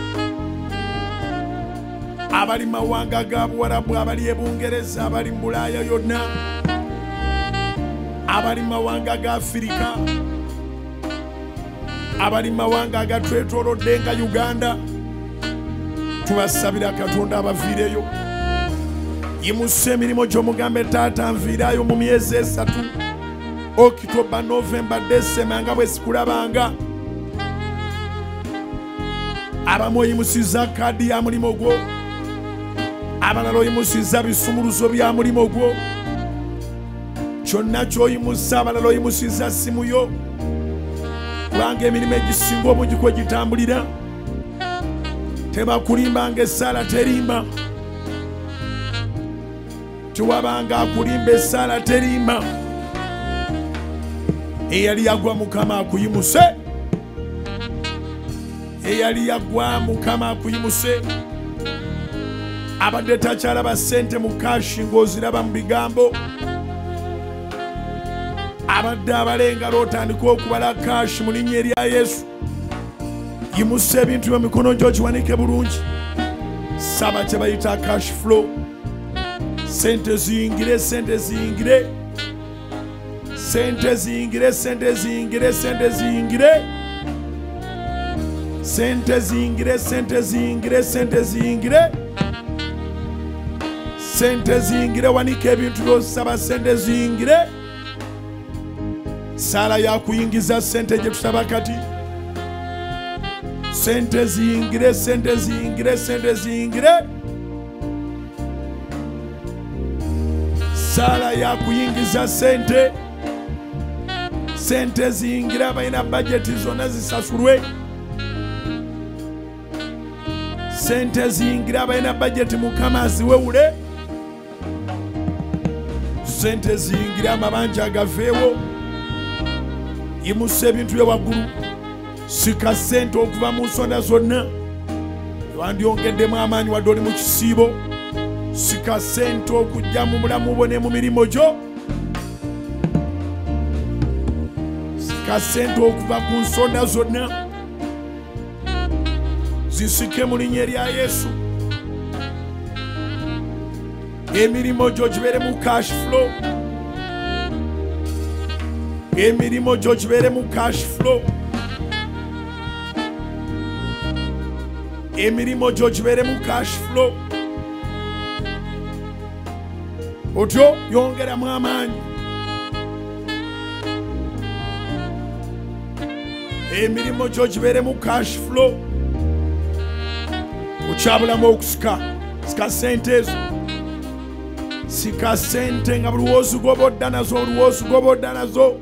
Abali mawanga ga Buwarabu, abali e Bungereza, abali mu Bulaaya yonna, abali mawanga ga Afirika, abali mawanga agatwetoolodde nga Uganda, tubasabira Katonda abaviireyo. Yimusa emirimu gy'omugambe taata nviirayo mu myezi 3, Okitoba, Novemba, Desemba nga bwe sikulabanga. Abamu oyimusizza kaadi ya mulimu gwo, abalala oyimusizza bisumuluzo bya mulimu gwo. Kyonna ky'oyimusa, abalala oyimusizza simu yo, kubanga emirimu egisinga obungi kwe gitambulira. Tebakulimbanga, essaala terimba. Tewabanga akulimba, essaala terimba. Eyali yagwa Mukama akuyimuse. Eyali yagwa Mukama akuyimuse. Abadde takyalaba ssente mu kashi ng'oziraba mu bigambo. Abadde abala engalo otandika okubala kashi mu linnya erya Yesu. Yimusa ebintu byo mikono gyo giwanike bulungi. Saba kye bayita cash flow. Sente ziyingire, sente ziyingire, sente ziyingire, sente ziyingire, sente ziyingire, sente ziyingire, sente ziyingire, sente ziyingire, sente ziyingire. Wanika ebintu by'osaba, sente ziyingire. Sala ya kuyingiza sente gye tusaba kati. Sente ziyingire, sente ziyingire, sente ziyingire. Sala ya kuyingiza sente. Sente ziyingire, abalina bajeti zonna zisasulwe. Sente ziyingire, abalina bajeti Mukama aziwewule. Sente ziyingire, amabanja agaveewo. Yimusa ebintu bye waggulu. Sika sente okuva mu nsonda zonna. Wandyongeddemu amaanyi wadde oli mu kisiibo. Sika sente okujja mu bulamu bwo ne mu mirimu gyo. Sika sente okuva ku nsonda zonna. Zisike mu linnya erya Yesu. Emirimu gyo gibeere mu cash flow. Emirimu gyo gibeere mu cash flow. Emirimu gyo gibeere mu cash flow. Otyo yongeramu amaanyi. Emirimu gyo gibeere mu cash flow. Okyabulamu okusika. Sika sente ezo. Sika sente nga buli lw'ozigoba odda nazo, buli lw'ozigoba odda nazo.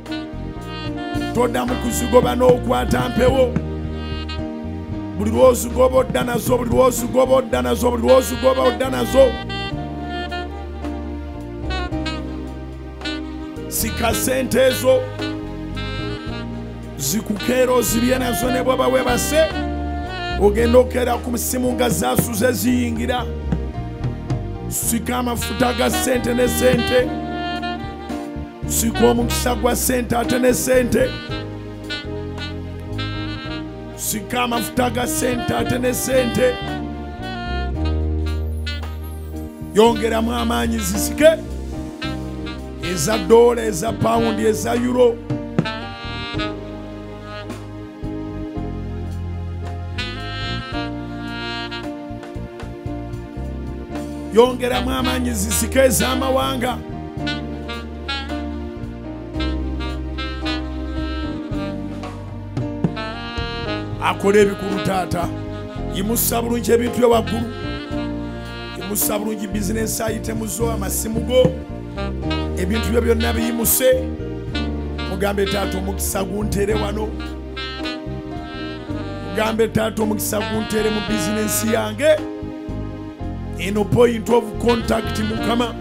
Toddamu kuzigoba n'okwata mpewo. Buli lw'ozigoba odda nazo, buli lw'ozigoba odda nazo, buli lw'ozigoba odda nazo. Sika sente ezo. Zikukeera ozibye nazo ne bw'oba weebase. Ogenda okeera ku musimu nga zaasuze ziyingira. Sika amafuta ga sente ne sente. Sika omukisa gwa sente ate ne sente. Sika amafuta ga sente ate ne sente. Yongeramu amaanyi zisike. Eza dola, eza pawundi, eza euro. Yongeramu amaanyi zisike ez'amawanga. Akola ebikulu taata. Yimusa bulungi ebintu bye waggulu. Yimusa bulungi bizinensi ayitemu zo, amasimu go. Ebintu byo byonna biyimuse. Mugambe taata omukisa guntere wano. Mugambe taata omukisa guntere mu bizinensi yange. Eno point of contact Mukama.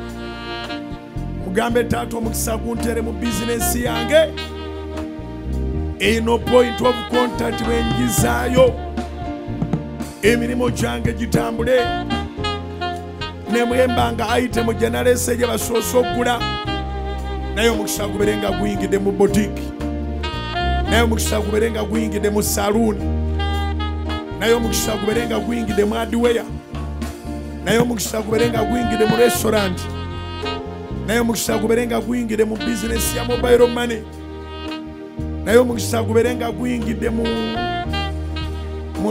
Mugambe taata omukisa guntere mu bizinesi yange. Eno point of contact bwenjizaayo emirimu gyange gitambule. Nemwemba nga item gye naleese gye basoose okugula, naye omukisa gubeere nga guyingidde mu boutique, naye omukisa gubeere nga guyingidde mu saluuni, naye omukisa gubeere nga guyingidde mu hardware, naye omukisa gubeere nga guyingidde mu restaurant, naye omukisa gubeere nga guyingidde mu bizinesi ya mobile money, naye omukisa gubeere nga guyingidde mu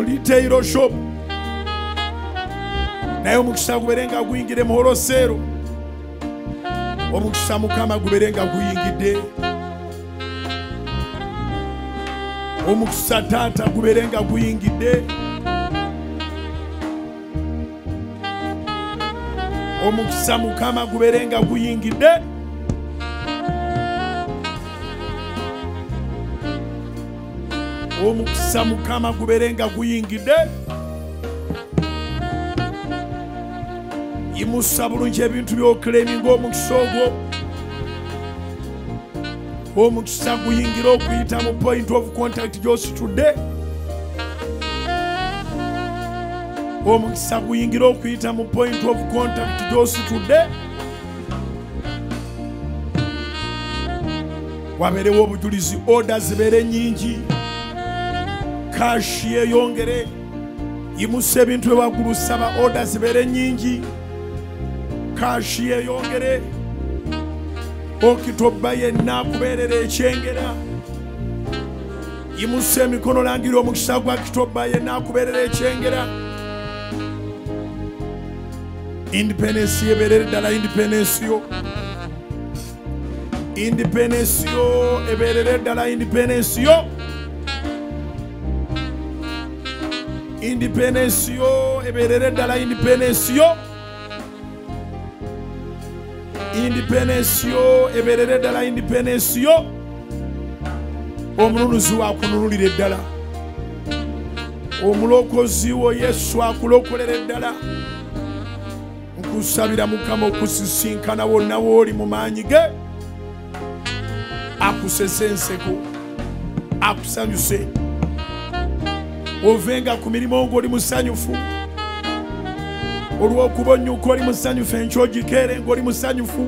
retail shop, naye omukisa gubeere nga guyingidde mu wholesale. Omukisa Mukama gubeere nga guyingidde. Omukisa taata gubeere nga guyingidde. Omukisa Mukama gubeere nga guyingidde. Omukisa Mukama gubeere nga guyingidde. Yimusa bulungi ebintu by'okuleminga omukisa ogwo. Omukisa guyingira okuyita mu point of contact gy'ositudde. Omukisa guyingira okuyita mu point of contact gy'ositudde. Wabeerewo obujulizi, order zibeere nnyingi, kashi yeeyongere. Yimusa ebintu ewaggulu, saba order zibeere nnyingi, kashi yeeyongere. Okitobba yenna akubeerera ekyengera. Yimusa emikono, langira omukisa gwa kitobba yenna akubeerera ekyengera. Independence ebeerere ddala independence yo. Independence yo ebeerere ddala independence yo. Independence yo ebeerere ddala independence yo. Independence yo ebeerere ddala independence yo. Omununuzi akununulire ddala. Omulokozi wo Yesu akulokolere ddala. Nkusabira Mukama okusisinkana wonna w'oli mu maanyi ge, akusese enseko, akusanyuse. Ovenga ku mirimu ng'oli musanyufu, olw'okuba onnyuka oli musanyufu, enkya ogikeere ng'oli musanyufu.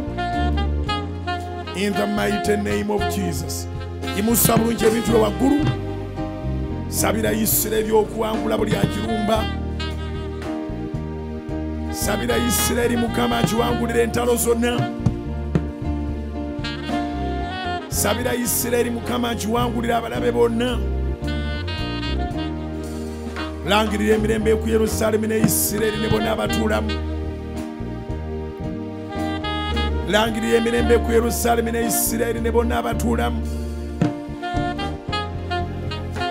In the mighty name of Jesus. Yimusa bulungi ebintu bye waggulu. Sabira Isirayiri okuwangula buli agirumba. Sabira Isirayiri Mukama agiwangulira entalo zonna. Sabira Isirayiri Mukama agiwangulira abalabe bonna. Langirira emirembe ku Yerusaalemi ne Isirayiri ne bonna abatuulamu. Langirira emirembe ku Yerusaalemi ne Isirayiri ne bonna abatuulamu.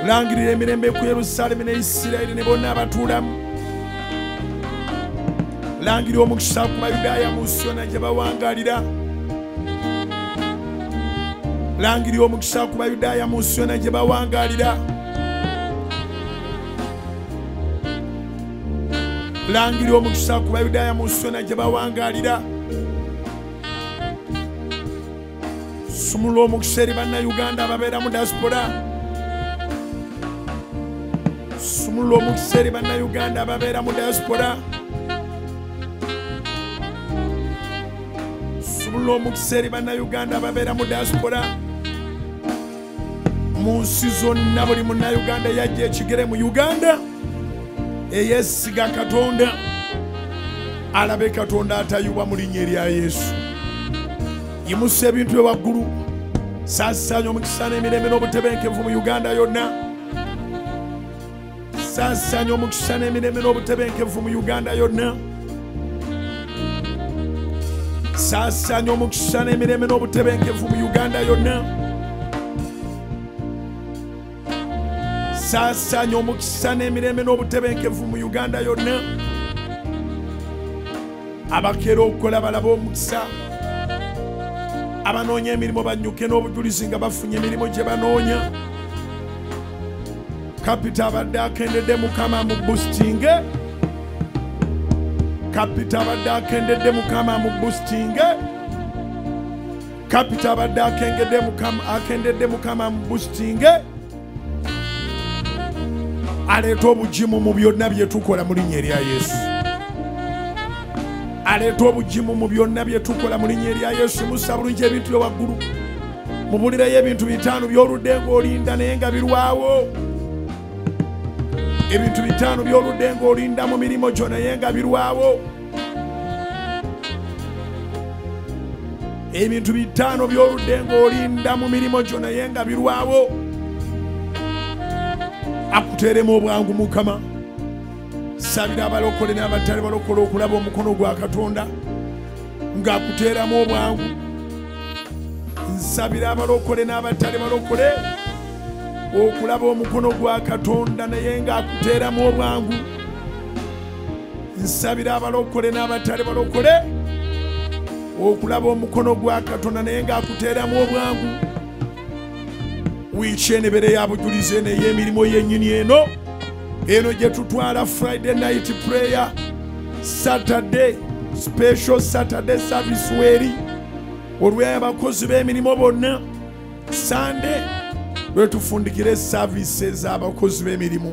Langirira emirembe ku Yerusaalemi ne Isirayiri ne bonna abatuulamu. Langira omukisa ku Bayudaaya mu nsi yonna gye bawangalira. Langira omukisa ku Bayudaaya mu nsi yonna gye bawangalira. Langira omukisa ku Bayudaaya mu nsi yonna gye bawangalira. Sumula omukisa eri Bannayuganda ababeera mu diaspora. Sumula omukisa eri Bannayuganda ababeera mu diaspora. Sumula omukisa eri Bannayuganda ababeera mu diaspora. Mu nsi zonna buli Munnayuganda yajja ekigere mu Uganda eyeesiga Katonda alabe Katonda atayubwa mu linnya erya Yesu. Yimusa ebintu bye waggulu. Saasaanya omukisa n'emirembe n'obutebenkevu mu Uganda yonna. Saasaanya omukisa n'emirembe n'obutebenkevu mu Uganda yonna. Saasaanya omukisa n'emirembe n'obutebenkevu mu Uganda yonna. Saasaanya omukisa n'emirembe n'obutebenkevu mu Uganda yonna. Abakeera okukola balabe omukisa. Abanoonya emirimu bannyuke n'obujulizi nga bafunye emirimu gye banoonya. Kapita abadde akendedde Mukama mu boostinge. Kapita abadde akendedde Mukama amuboostinge. Kapita abadde akendedde Mukama amuboostinge. Aleeta obugimu mu byonna bye tukola mu linnya erya Yesu. Aleeta obugimu mu byonna bye tukola mu linnya erya Yesu. Musa bulungi ebintu bye waggulu. Mubulireyo ebintu 5 by'oludde ng'olinda naye nga birwawo. Ebintu 5 by'oludde ng'olinda mu mirimu gyo naye nga birwawo. Ebintu 5 by'oludde ng'olinda mu mirimu gyo naye nga birwawo. Akuteeremu obwangu Mukama. Sabira abalokole n'abatali balokole okulaba omukono gwa Katonda ng'akuteeramu obwangu. Nsabira abalokole n'abatali balokole okulaba omukono gwa Katonda naye ng'akuteeramu obwangu. Nsabira abalokole n'abatali balokole okulaba omukono gwa Katonda naye ng'akuteeramu obwangu. Wiiki eno ebeere ya bujulizi eno ey'emirimu yennyini eno eno gye tutwala Friday night prayer, Saturday special Saturday service weri olw'abakozi b'emirimu bonna. Sunday lwe tufundikire services abakozi b'emirimu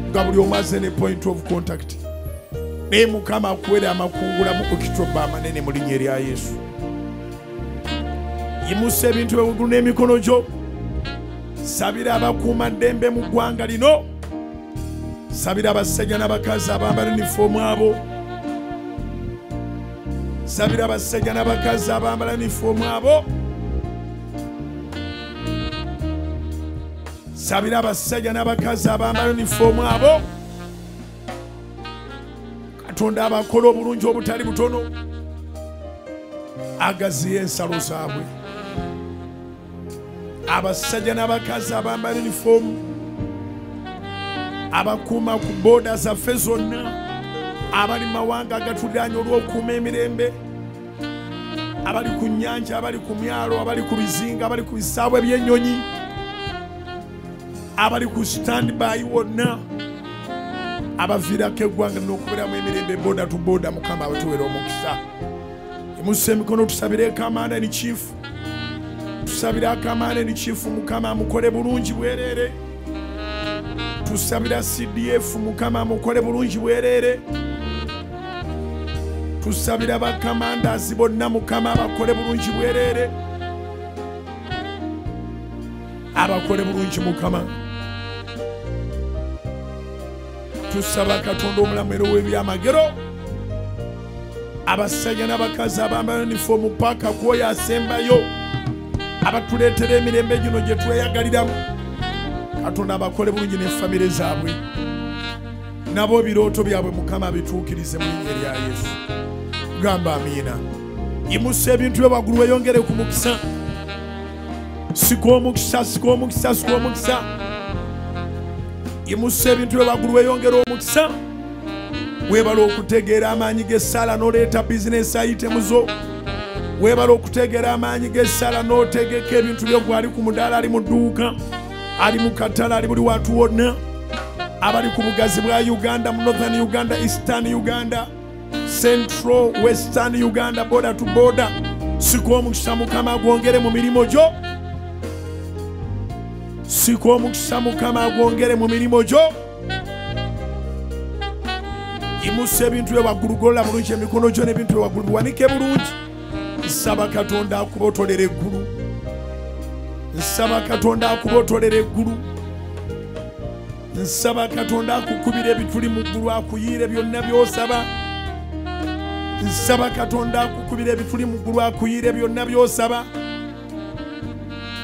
nga buli omu azze ne point of contact. Naye Mukama akuwere amakungula mu Okitoba amanene mu linnya erya Yesu. Yimusa ebintu waggulu n'emikono gyo. Sabira abakuumaddembe mu ggwanga lino. Sabira abasajja n'abakazi abambala yunifoomu abo. Sabira abasajja n'abakazi abambala yunifoomu abo. Sabira abasajja n'abakazi abambala yunifoomu abo. Katonda abakola obulungi obutali butono, agaziye ensalo zaabwe. Abasajja n'abakazi abambala yunifoomu abakuuma ku booda zaffe zonna, abali mu mawanga agatuliraanye olw'okuuma emirembe, abali ku nnyanja, abali ku myalo, abali ku bizinga, abali ku bisaawe by'ennyonyi, abali ku standby wonna, abaviirako eggwanga n'okubeeramu emirembe boda to boda. Mukama abatuweere omukisa. Yimusa emikono tusabire Commander in Chief. Tusabira Commander in Chief Mukama amukole bulungi bwerere. Tusabira CDF Mukama amukole bulungi bwerere. Tusabira bakamandazi bonna Mukama abakole bulungi bwerere. Abakole bulungi Mukama. Tusaba Katonda omulamu era ow'ebyamagero, abasajja n'abakazi abambala yunifoomu paka kwoyo asembayo, abatuleetera emirembe gino gye tweyagaliramu. Katonda abakole bulungi ne famire zaabwe, nabo ebirooto byabwe Mukama abituukirize mu linnya erya Yesu. Gamba amiina. Yimusa ebintu bye waggulu weeyongere ku mukisa. Sika omukisa, sika omukisa, sika omukisa. Yimusa ebintu bye waggulu weeyongere omukisa. Weebale okutegeera amaanyi g'essaala n'oleeta bizinesi items zo. Weebale okutegeera amaanyi g'essaala n'otegeka ebintu byo. Gwali ku mudaala, ali mu dduuka, ali mu katale, ali buli wantu wonna, abali ku bugazi bwa Uganda, mu Northern Uganda, Eastern Uganda, Central, Western Uganda, border to border. Sika omukisa Mukama agwongere mu mirimu gyo. Sika omukisa Mukama agwongere mu mirimu gyo. Yimusa ebintu bye waggulu, golola bulungi emikono gyo n'ebintu bye waggulu biwanike bulungi. Nsaba Katonda akubotolera eggulu. Nsaba Katonda akubotolera eggulu. Nsaba Katonda akukubira ebituli mu ggulu, akuyiire byonna by'osaba. Nsaba Katonda akukubira ebituli mu ggulu, akuyiire byonna by'osaba.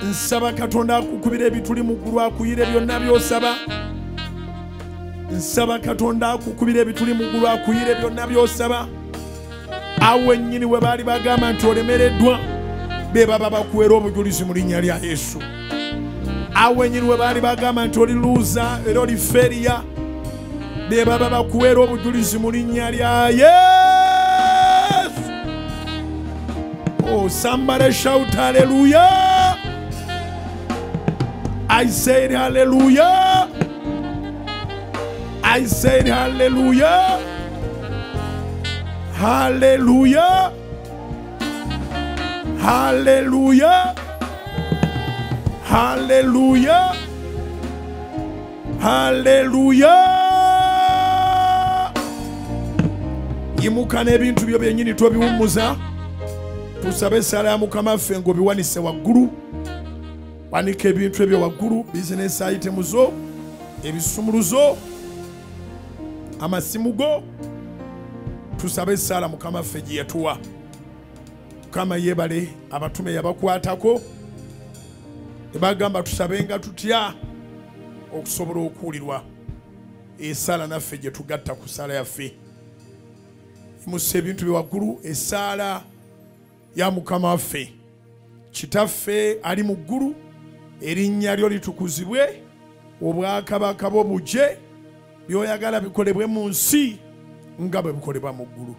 Nsaba Katonda akukubira ebituli mu ggulu, akuyiire byonna by'osaba. Nsaba Katonda akukubira ebituli mu ggulu, akuyiire byonna by'osaba. Awo wennyini we baali bagamba nti olemereddwa, be baba bakuweera obujulizi mu linnya lya Yesu. Awo wennyini we baali bagamba nti oli luuza era oli feriya, be baba bakuweera obujulizi mu linnya lya Yesu. Oh, somebody shout hallelujah. I said hallelujah. I said hallelujah. Haleluya, haleluya, haleluya, haleluya. Yimuka n'ebintu byo byennyini tobiwummuza. Tusabe essaala ya Mukama waffe ng'obiwanise waggulu. Wanika ebintu ebyo waggulu, bizinesi items zo, ebisumuluzo, amasimu go. Tusabe essaala Mukama waffe gye yatuwa. Mukama yeebale, abatume yabakwatako ne bagamba tusabenga tutya okusobola okuwulirwa. Essaala naffe gye tugatta ku ssaala yaffe. Yimusa ebintu bye waggulu, essaala ya Mukama waffe. Kitaffe ali mu ggulu, erinnya lyo litukuzibwe, obwakabaka bwo bujje, by'oyagala bikolebwe mu nsi nga bwe bikolebwa mu ggulu.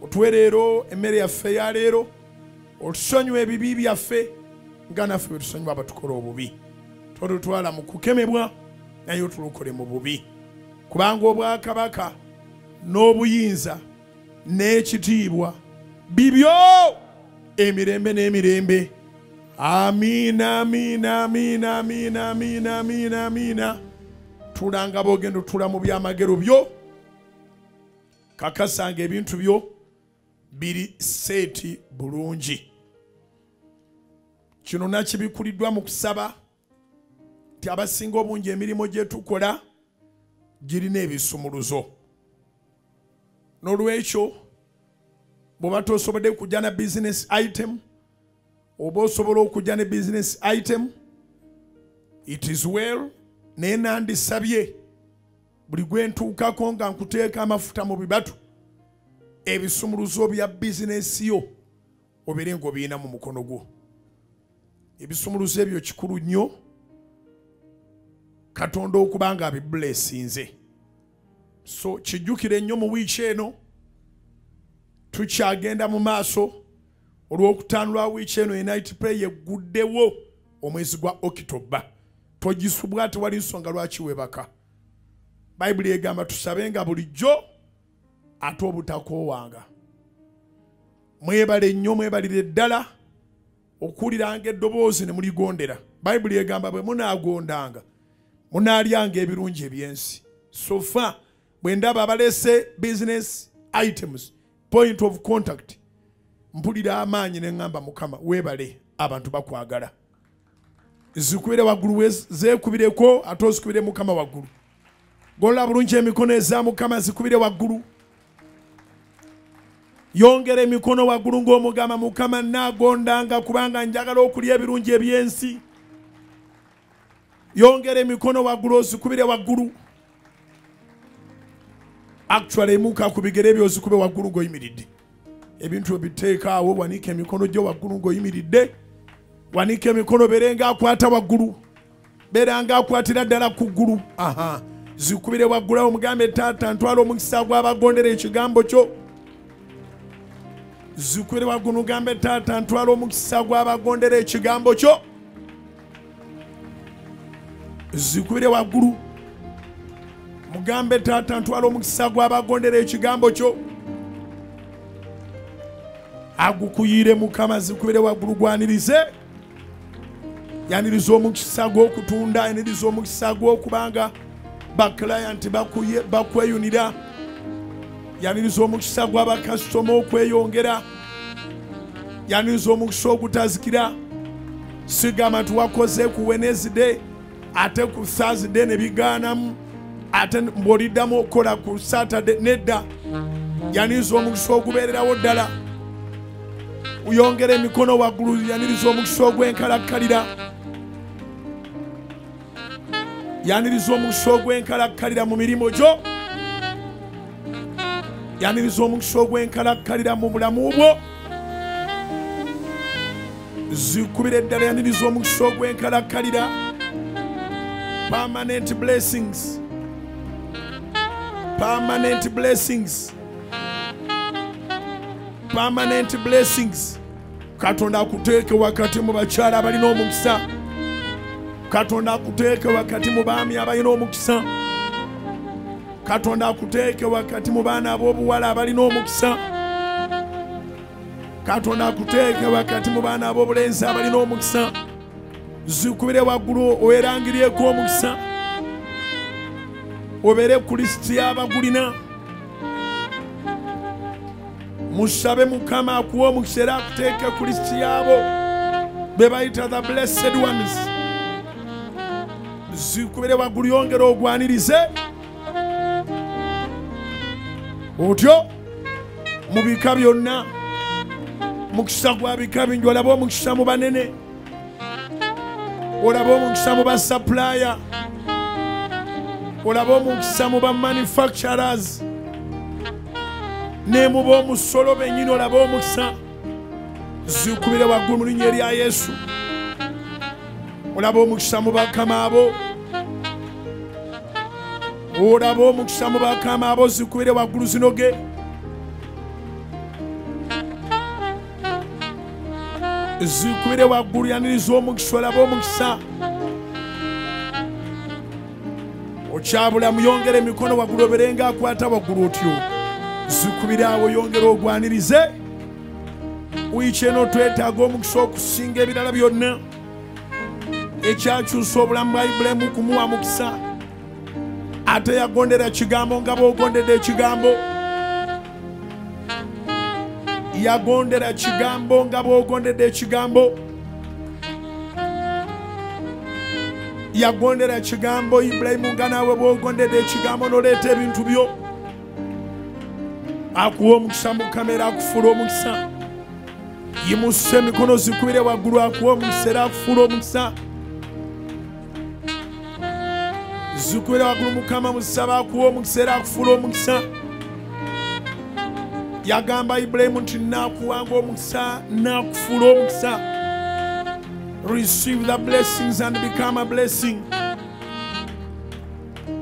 Otuwe leero emmere yaffe ya leero, otusonyiwe ebibi byaffe nga naffe bwe tusonyiwa abatukola obubi. Totutwala mu kukemebwa, naye otulokole mu bubi. Kubanga obwakabaka n'obuyinza n'ekitiibwa bibyo emirembe n'emirembe. Amiina, amiina, amiina, amiina, amiina, amiina, amiina. Tulanga bw'ogenda otula mu byamagero byo. Kakasanga ebintu byo biri seeti bulungi. Kino nakibikuliddwa mu kusaba nti abasinga obungi emirimu gye tukola girina ebisumuluzo. N'olwekyo bw'oba tosobodde kujja na business item, oba osobola okujja ne business item, it is well. Naye nandisabye buli gwe ntuukako nga nkuteeka amafuta mu bibatu, ebisumuluzo bya bizinesi yo obeere ng'obirina mu mukono gwo. Ebisumuluzo ebyo kikulu nnyo Katonda okuba nga abibulesinze. So kijjukire nnyo mu wiiki eno, tukyagenda mu maaso. Olwokutaano lwa wiiki eno United Prayer yegguddewo omwezi gwa Okitoba. Togisubwa, tewali nsonga lwaki weebaka. Bayibuli egamba tusabenga bulijjo ate obutakoowanga. Mwebale nnyo, mwebalire ddala okuwuliranga eddoboozi ne muligondera. Bayibuli egamba bwe munaagondanga munaalyanga ebirungi eby'ensi. So far bwe ndaba abaleese business items, point of contact, mpulira amaanyi ne ŋŋamba Mukama weebale, abantu bakwagala. Zikubire waggulu, zeekubireko ate ozikubire Mukama waggulu. Golola bulungi emikono eza Mukama, zikubire waggulu. Yongera emikono waggulu ng'omugamba Mukama nnaagondanga kubanga njagala okulya ebirungi eby'ensi. Yongera emikono waggulu, ozikubire waggulu. Actually emuka ku bigere byo ozikube waggulu ng'oyimiridde. Ebintu ebiteeka awo, wanika emikono gyo waggulu ng'oyimiridde. Wanika emikono, beera akwata waggulu, beera ng'akwatira ddala ku ggulu. Aha, zikubire waggulu awo omugambe taata ntwala omukisa gw'abagondera ekigambo kyo. Zikubire waggulu ogambe taata ntwala omukisa gw'abagondera ekigambo kyo. Zikubire waggulu mugambe taata ntwala omukisa gw'abagondera ekigambo kyo. Agukuyire Mukama, zikubire waggulu gwanirize. Yaniriza omukisa gw'okutunda, yaniriza omukisa gw'okubanga baklayenti bakweyunira, yaniriza omukisa gw'abakasitoma okweyongera, yaniriza omukisa ogutazikira. Sigamba nti wakoze ku Wednesday ate ku Thursday ne bigaanamu, ate bw'oliddamu okukola ku Saturday nedda. Yaniriza omukisa ogubeererawo ddala. Uyongere emikono waggulu, yaniriza omukisa ogw'enkalakkalira. Yaniriza omukisa ogw'enkalakkalira mu mirimu gyo. Yaniriza omukisa ogw'enkalakkalira mu bulamu bwo. Zikubire ddala, yaniriza omukisa ogw'enkalakkalira. Permanent blessings, permanent blessings, permanent blessings. Katonda akuteeke wakati mu bakyala abalina omukisa. Katonda akuteeke wakati mu baami abalina omukisa. Katonda akuteeke wakati mu baana ab'obuwala abalina omukisa. Katonda akuteeke wakati mu baana ab'obulenzi abalina omukisa. Zikubire waggulu owerangirieko omukisa, obeere ku lisiti y'abagulina. Musabe Mukama akuwe omukisa era akuteeke ku lisiti y'abo be bayita the blessed ones. Zikubire waggulu yongera ogwanirize otyo mu bika byonna. Mukisa gwa bika bingi, olabe omukisa mu banene, olabe omukisa mu basupplier, olabe omukisa mu bamanufacturers, ne mu b'omusolo bennyini olabe omukisa. Zikubire waggulu mu linnya erya Yesu. Olabe omukisa mu bakama abo, olabe omukisa mu bakama abo. Zikubire waggulu zinoge. Zikubire waggulu yaniriza omukisa, olabe omukisa. Okyabula muyongere emikono waggulu oberenga akwata waggulu otyo. Zikubire awo yongera ogwanirize. Wiiki eno twetaaga omukisa okusinga ebirala byonna. Ekyakyusa obulamu bwa Ibulayimu kumuwa mukisa, ate yagondera kigambo nga bw'ogondedde ekigambo. Yagondera kigambo nga bw'ogondedde ekigambo. Yagondera kigambo Ibulayimu nga naawe bw'ogondedde ekigambo n'oleeta ebintu byo. Akuwa omukisa Mukama era akufuula omukisa. Yimusa emikono zikubire waggulu, akuwa omukisa era akufuula omukisa. Zikubire waggulu Mukama musaba akuwa omukisa era akufuula omukisa. Yagamba Ibulayimu nti naakuwanga omukisa, naakufuula omukisa. Receive the blessings and become a blessing.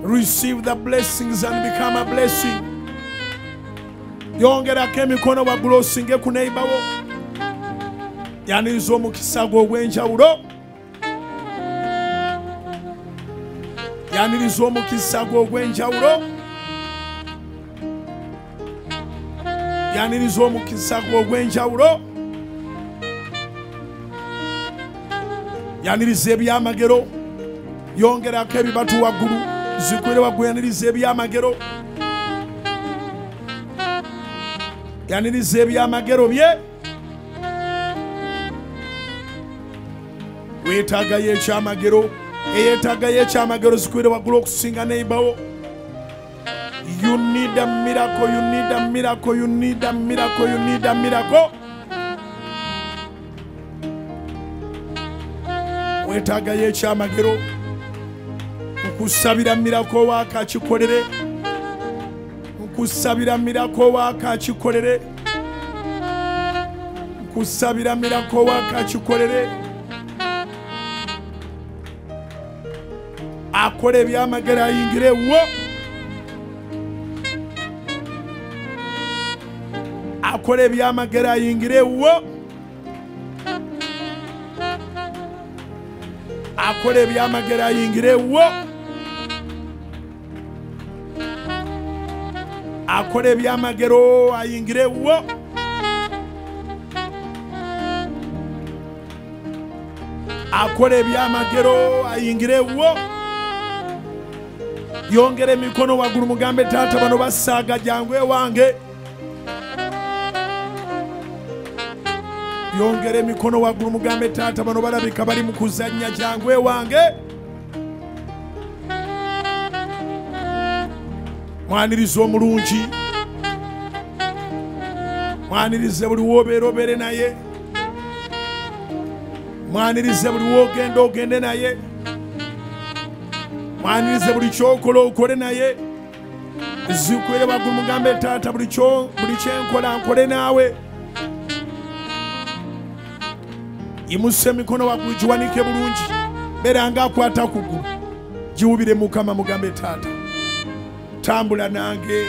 Receive the blessings and become a blessing. Yongerako emikono waggulu osinge ku neighbor wo. Yaniriza omukisa gwo ogw'enjawulo. Yaniriza omukisa gwo ogw'enjawulo. Yaniriza omukisa gwo ogw'enjawulo. Yaniriza ebyamagero. Yongerako ebibatu waggulu, zikubire waggulu. Yaniriza ebyamagero. Yaniriza ebyamagero bye. Weetaagayo ekyamagero, eyeetaagayo ekyamagero, zikubire waggulu okusinga neighbor. You need a miracle, you need a miracle, you need a miracle, you need a miracle. Weetaagayo ekyamagero. Nkusabira miracle waaka akikolere. Nkusabira miracle waaka akikolere. Nkusabira miracle waaka akikolere. Akola ebyamagero ayingire wo. Akola ebyamagero ayingire wo. Akola ebyamagero ayingire wo. Akola ebyamagero ayingire wo. Akola ebyamagero ayingire wo. Yongera emikono waggulu mugambe taata bano basaaga jangu ewange. Yongera emikono waggulu mugambe taata bano balabika bali mu kuzannya jangu ewange. Mwanirize omulungi, mwanirize buli w'obeera obeere naye, mwanirize buli w'ogenda ogende naye, mwanirize buli ky'okola okole naye. Zikubire waggulu mugambe taata buli kyenkola nkole naawe. Yimusa emikono waggulu giwanike bulungi, beera nga akwata ku ggulu, giwubire Mukama mugambe taata tambula nange.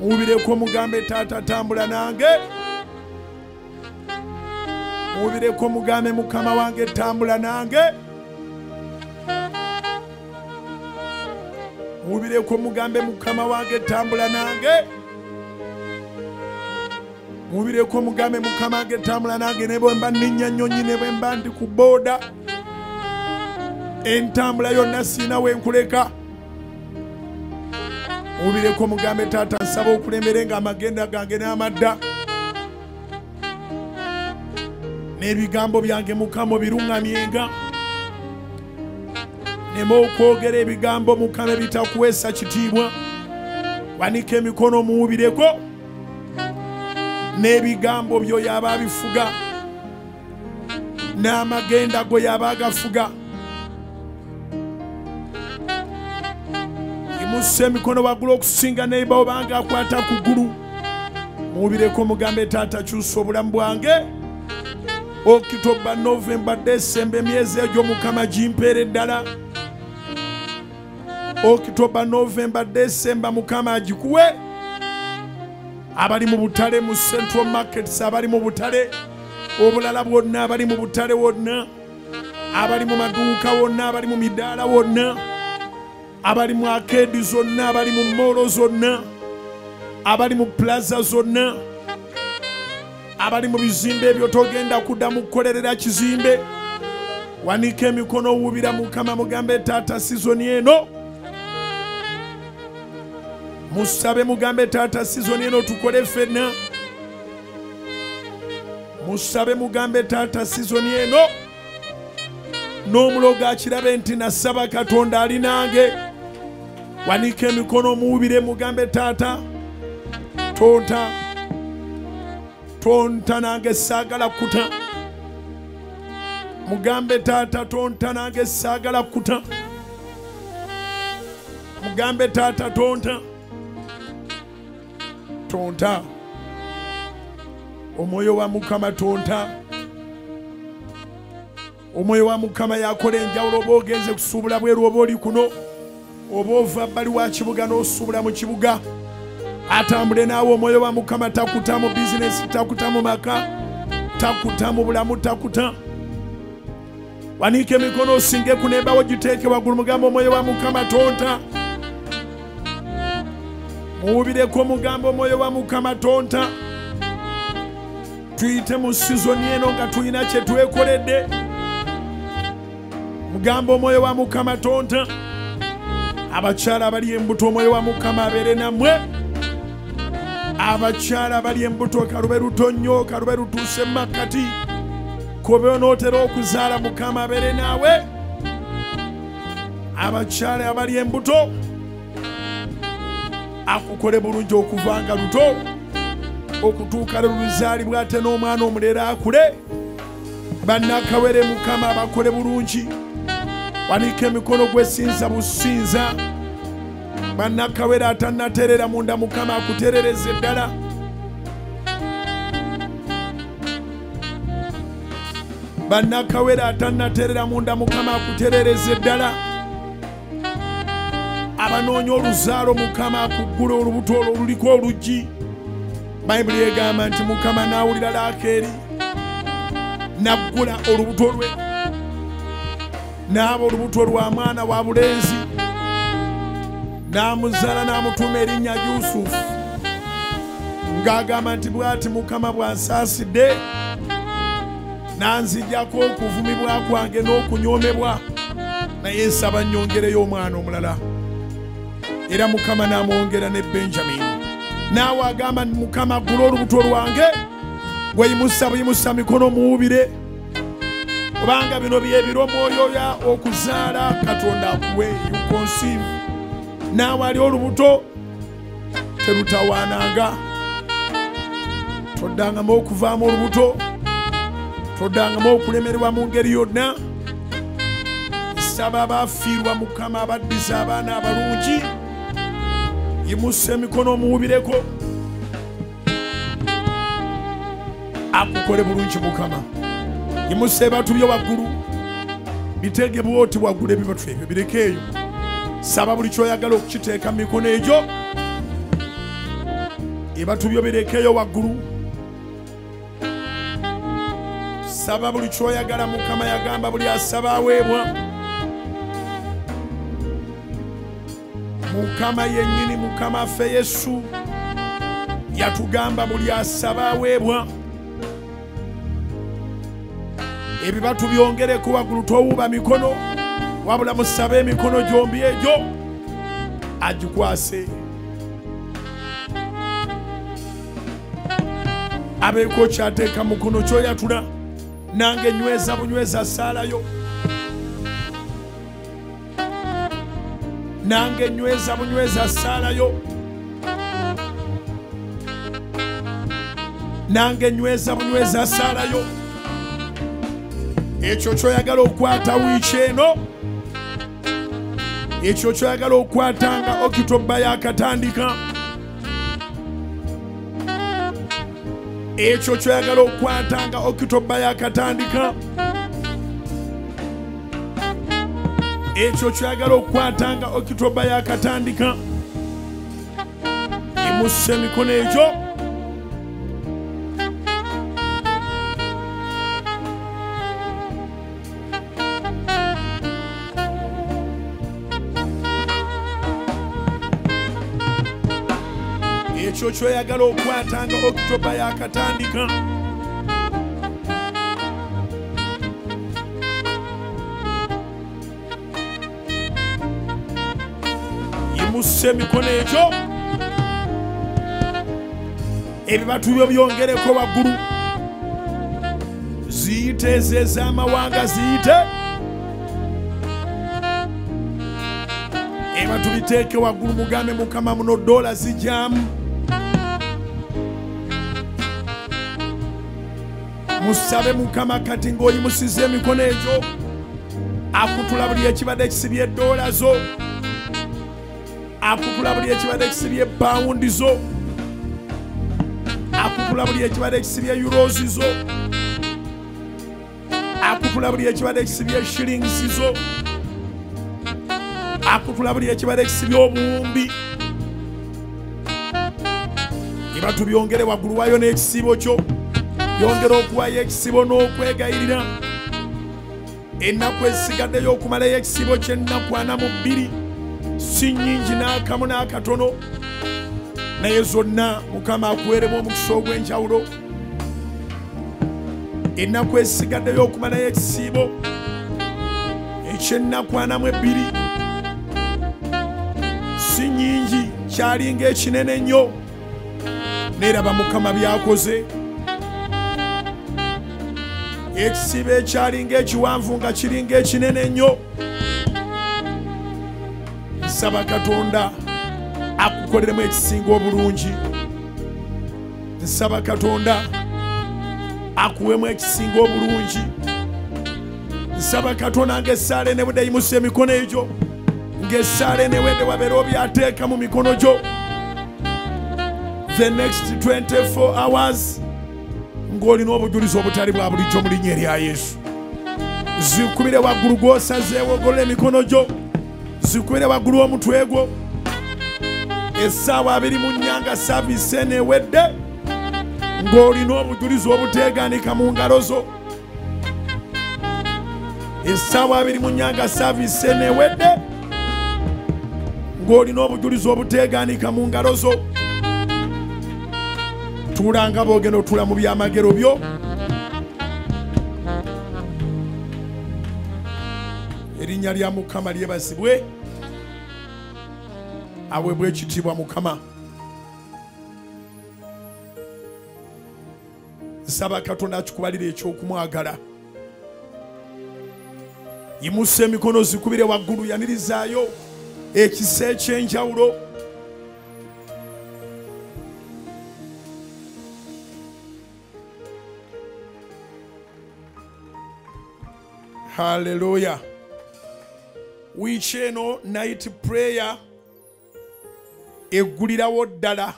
Muwubireko mugambe taata tambula nange. Muwubireko mugambe Mukama wange tambula nange. Muwubireko mugambe Mukama wange tambula nange. Muwubireko mugambe Mukama getambula nange ne bwe mba nninnya nnyonyi ne bwe mba ndi ku booda. Entambula yonna sirina we nkuleka. Muwubireko mugambe taata nsaba okulembere nga amagenda gange n'amadda. N'ebigambo byange Mukama obiruŋŋamyenga. Neme okwogera ebigambo Mukama ebitakuweesa kitiibwa. Wanika emikono muwubireko. N'ebigambo byo yaba abifuga. N'amagenda go yaba agafuga. Yimusa emikono waggulu okusinga neighbor obanga akwata ku ggulu. Muwubireko mugambe taata kyusa obulamu bwange. Okitoba, Novemba, Desemba, emyezi egyo Mukama gimpeere ddala. Okitoba, Novemba, Desemba Mukama agikuwe. Abali mu butale mu Central Markets, abali mu butale obulala bwonna, abali mu butale wonna, abali mu maduuka wonna, abali mu midaala wonna, abali mu arcade zonna, abali mu mall zonna, abali mu plaza zonna, abali mu bizimbe ebyo togenda kuddamu kukolerera kizimbe. Wanika emikono owuubira Mukama mugambe taata sizoni eno. Musabe mugambe taata sizoni eno tukole ffenna. Musabe mugambe taata sizoni eno. N'omulogo akirabe nti nasaba Katonda ali nange. Wanika emikono muwubire mugambe taata tonta. Tonta nange saagala kuta. Mugambe taata tonta nange saagala kuta. Mugambe taata tonta. Tonta. Omwoyo wa Mukama tonta. Omwoyo wa Mukama yakola enjawulo oba ogenze kusuubula bweru oba oli kuno, oba ova bbali wa kibuga n'osuubula mu kibuga. Atambule naawe. Omwoyo wa Mukama takuta mu bizinesi, takuta mu maka, takuta mu bulamu, takuta. Wanika emikono osinge ku nembawo giteeke waggulu mugambe omwoyo wa Mukama tonta. Muwubireko mugambe omwoyo wa Mukama tonta. Tuyite mu sizoni eno nga tulina kye twekoledde. Mugambe omwoyo wa Mukama tonta. Abakyala abali embuto omwoyo wa Mukama abeere nammwe. Abakyala abali embuto kalube luto nnyo, kalube lutuuse mu makkati, kobe onootera okuzaala Mukama abeere naawe. Abakyala abali embuto akukole bulungi okuva nga luto okutuuka luzaalibwa ate n'omwana omulera akule. Bannakawere Mukama abakole bulungi. Wanika emikono gwesinza businza. Bannakawere atannaterera munda Mukama akuterereze ddala. Bannakawere atannaterera munda Mukama akuterereze ddala. Abanoonya oluzaalo Mukama akuggula olubuto olwo oluliko oluggi. Bayibuli egamba nti Mukama n'awulira Laakeeri n'aggula olubuto lwe, n'aba olubuto lwa mwana wa bulenzi, n'amuzaala n'amutuuma erinnya Yusufu, ng'agamba nti bw'ati Mukama bw'ansaasidde n'anzigyako okuvumibwa kwange n'okunyoomebwa, naye nsaba nnyongereyo omwana omulala. Era Mukama n'amwongera ne Benjamini. Naawe agamba Mukama aggula olubuto lwange. Gweyimusa buyimusa mikono muwubire, kubanga bino byebiro omwoyo ya okuzaala Katonda akuwe. You conceive. Naawe ali olubuto terutawaananga. Toddangamu okuvaamu olubuto, toddangamu okulemererwa mu ngeri yonna. Nsaba abafiirwa Mukama abaddiza abaana abalungi. Yimusa emikono omuwubireko akukole bulungi Mukama. Yimusa ebatu byo waggulu, bitege bwoti waggulu ebibatu ebyo birekeeyo. Saba buli ky'oyagala okukiteeka mu mikono egyo. Ebatu byo birekeeyo waggulu. Saba buli ky'oyagala. Mukama yagamba buli asaba aweebwa. Mukama yennyini, Mukama affe Yesu Yatugamba buli asaba aweebwa. Ebibatu byongereko waggulu, towuuba mikono, wabula musabe emikono gyombi egyo agikwase. Abeeko kyateeka mukono kyoyatula, nange nyweza bunyweza ssaalayo. Nange nyweza bunyweza ssaalayo. Nange nyweza bunyweza ssaalayo. Ekyo kyoyagala okukwata wiiki eno, ekyo kyoyagala okukwata nga Okitoba yakatandika, ekyo kyoyagala okukwata nga Okitoba yakatandika, ekyo kyoyagala okukwata nga Okitoba yakatandika. Imusa emikono egyo. Ekyo kyoyagala okukwata nga Okitoba yakatandika. Yimusa emikono egyo. Ebibatu byo byongereko waggulu. Ziyite ezo ez'amawanga, ziyite. Ebibatu biteeke waggulu, mugambe Mukama muno dola zijjamu. Musabe Mukama kati ng'oyimusiza emikono egyo, akutula buli ekibadde ekisibye eddoola zo, akutula buli ekibadde ekisibye pawundi zo, akutula buli ekibadde ekisibye euros zo, akutula buli ekibadde ekisibye shillings zo, akutula buli ekibadde ekisibye obuwumbi. Ebatu byongere waggulu wayo n'ekisiibo kyo. Yongera okuwayo ekisibo n'okwegayirira. Ennaku ezisigaddeyo okumalayo ekisibo ky'ennaku 42 si nnyingi n'akamu n'akatono, naye zonna Mukama akuweeremu omukisa ogw'enjawulo. Ennaku ezisigaddeyo okumalayo ekisiibo eky'ennaku 42 si nnyingi, kyalinga ekinene nnyo, neeraba Mukama by'akoze. Ekisiibo ekyalinga ekiwanvu nga kiringa ekinene ennyo. Nsaba Katonda akukoleremu ekisinga obulungi. Nsaba Katonda akuwemu ekisinga obulungi. Nsaba Katonda ng'essaala enewedde eyimusa emikono egyo, ng'essaala enewedde wabeerewo by'ateeka mu mikono gyo. The next 24 hours ng'olina obujulizi obutali bwa bulijjo mu linnya erya Yesu. Zikubire waggulu gw'osazeewo, ogolola emikono gyo, zikubire waggulu omutwe gwo. Essaawa 24 nga saaviisi eno ewedde, ng'olina obujulizi obuteeganika mu ngalo zo. Essaawa 24 nga saaviisi eno ewedde, ng'olina obujulizi obuteeganika mu ngalo zo. Tuulanga bw'ogenda otuula mu byamagero byo. Erinnya lya Mukama lyebazibwe, aweebwe ekitiibwa Mukama. Nsaba Katonda akikubalire eky'okumwagala. Yimusa emikono zikubire waggulu, yanirizaayo ekisa eky'enjawulo. Hallelujah. Wiiki eno night prayer eggulirawo ddala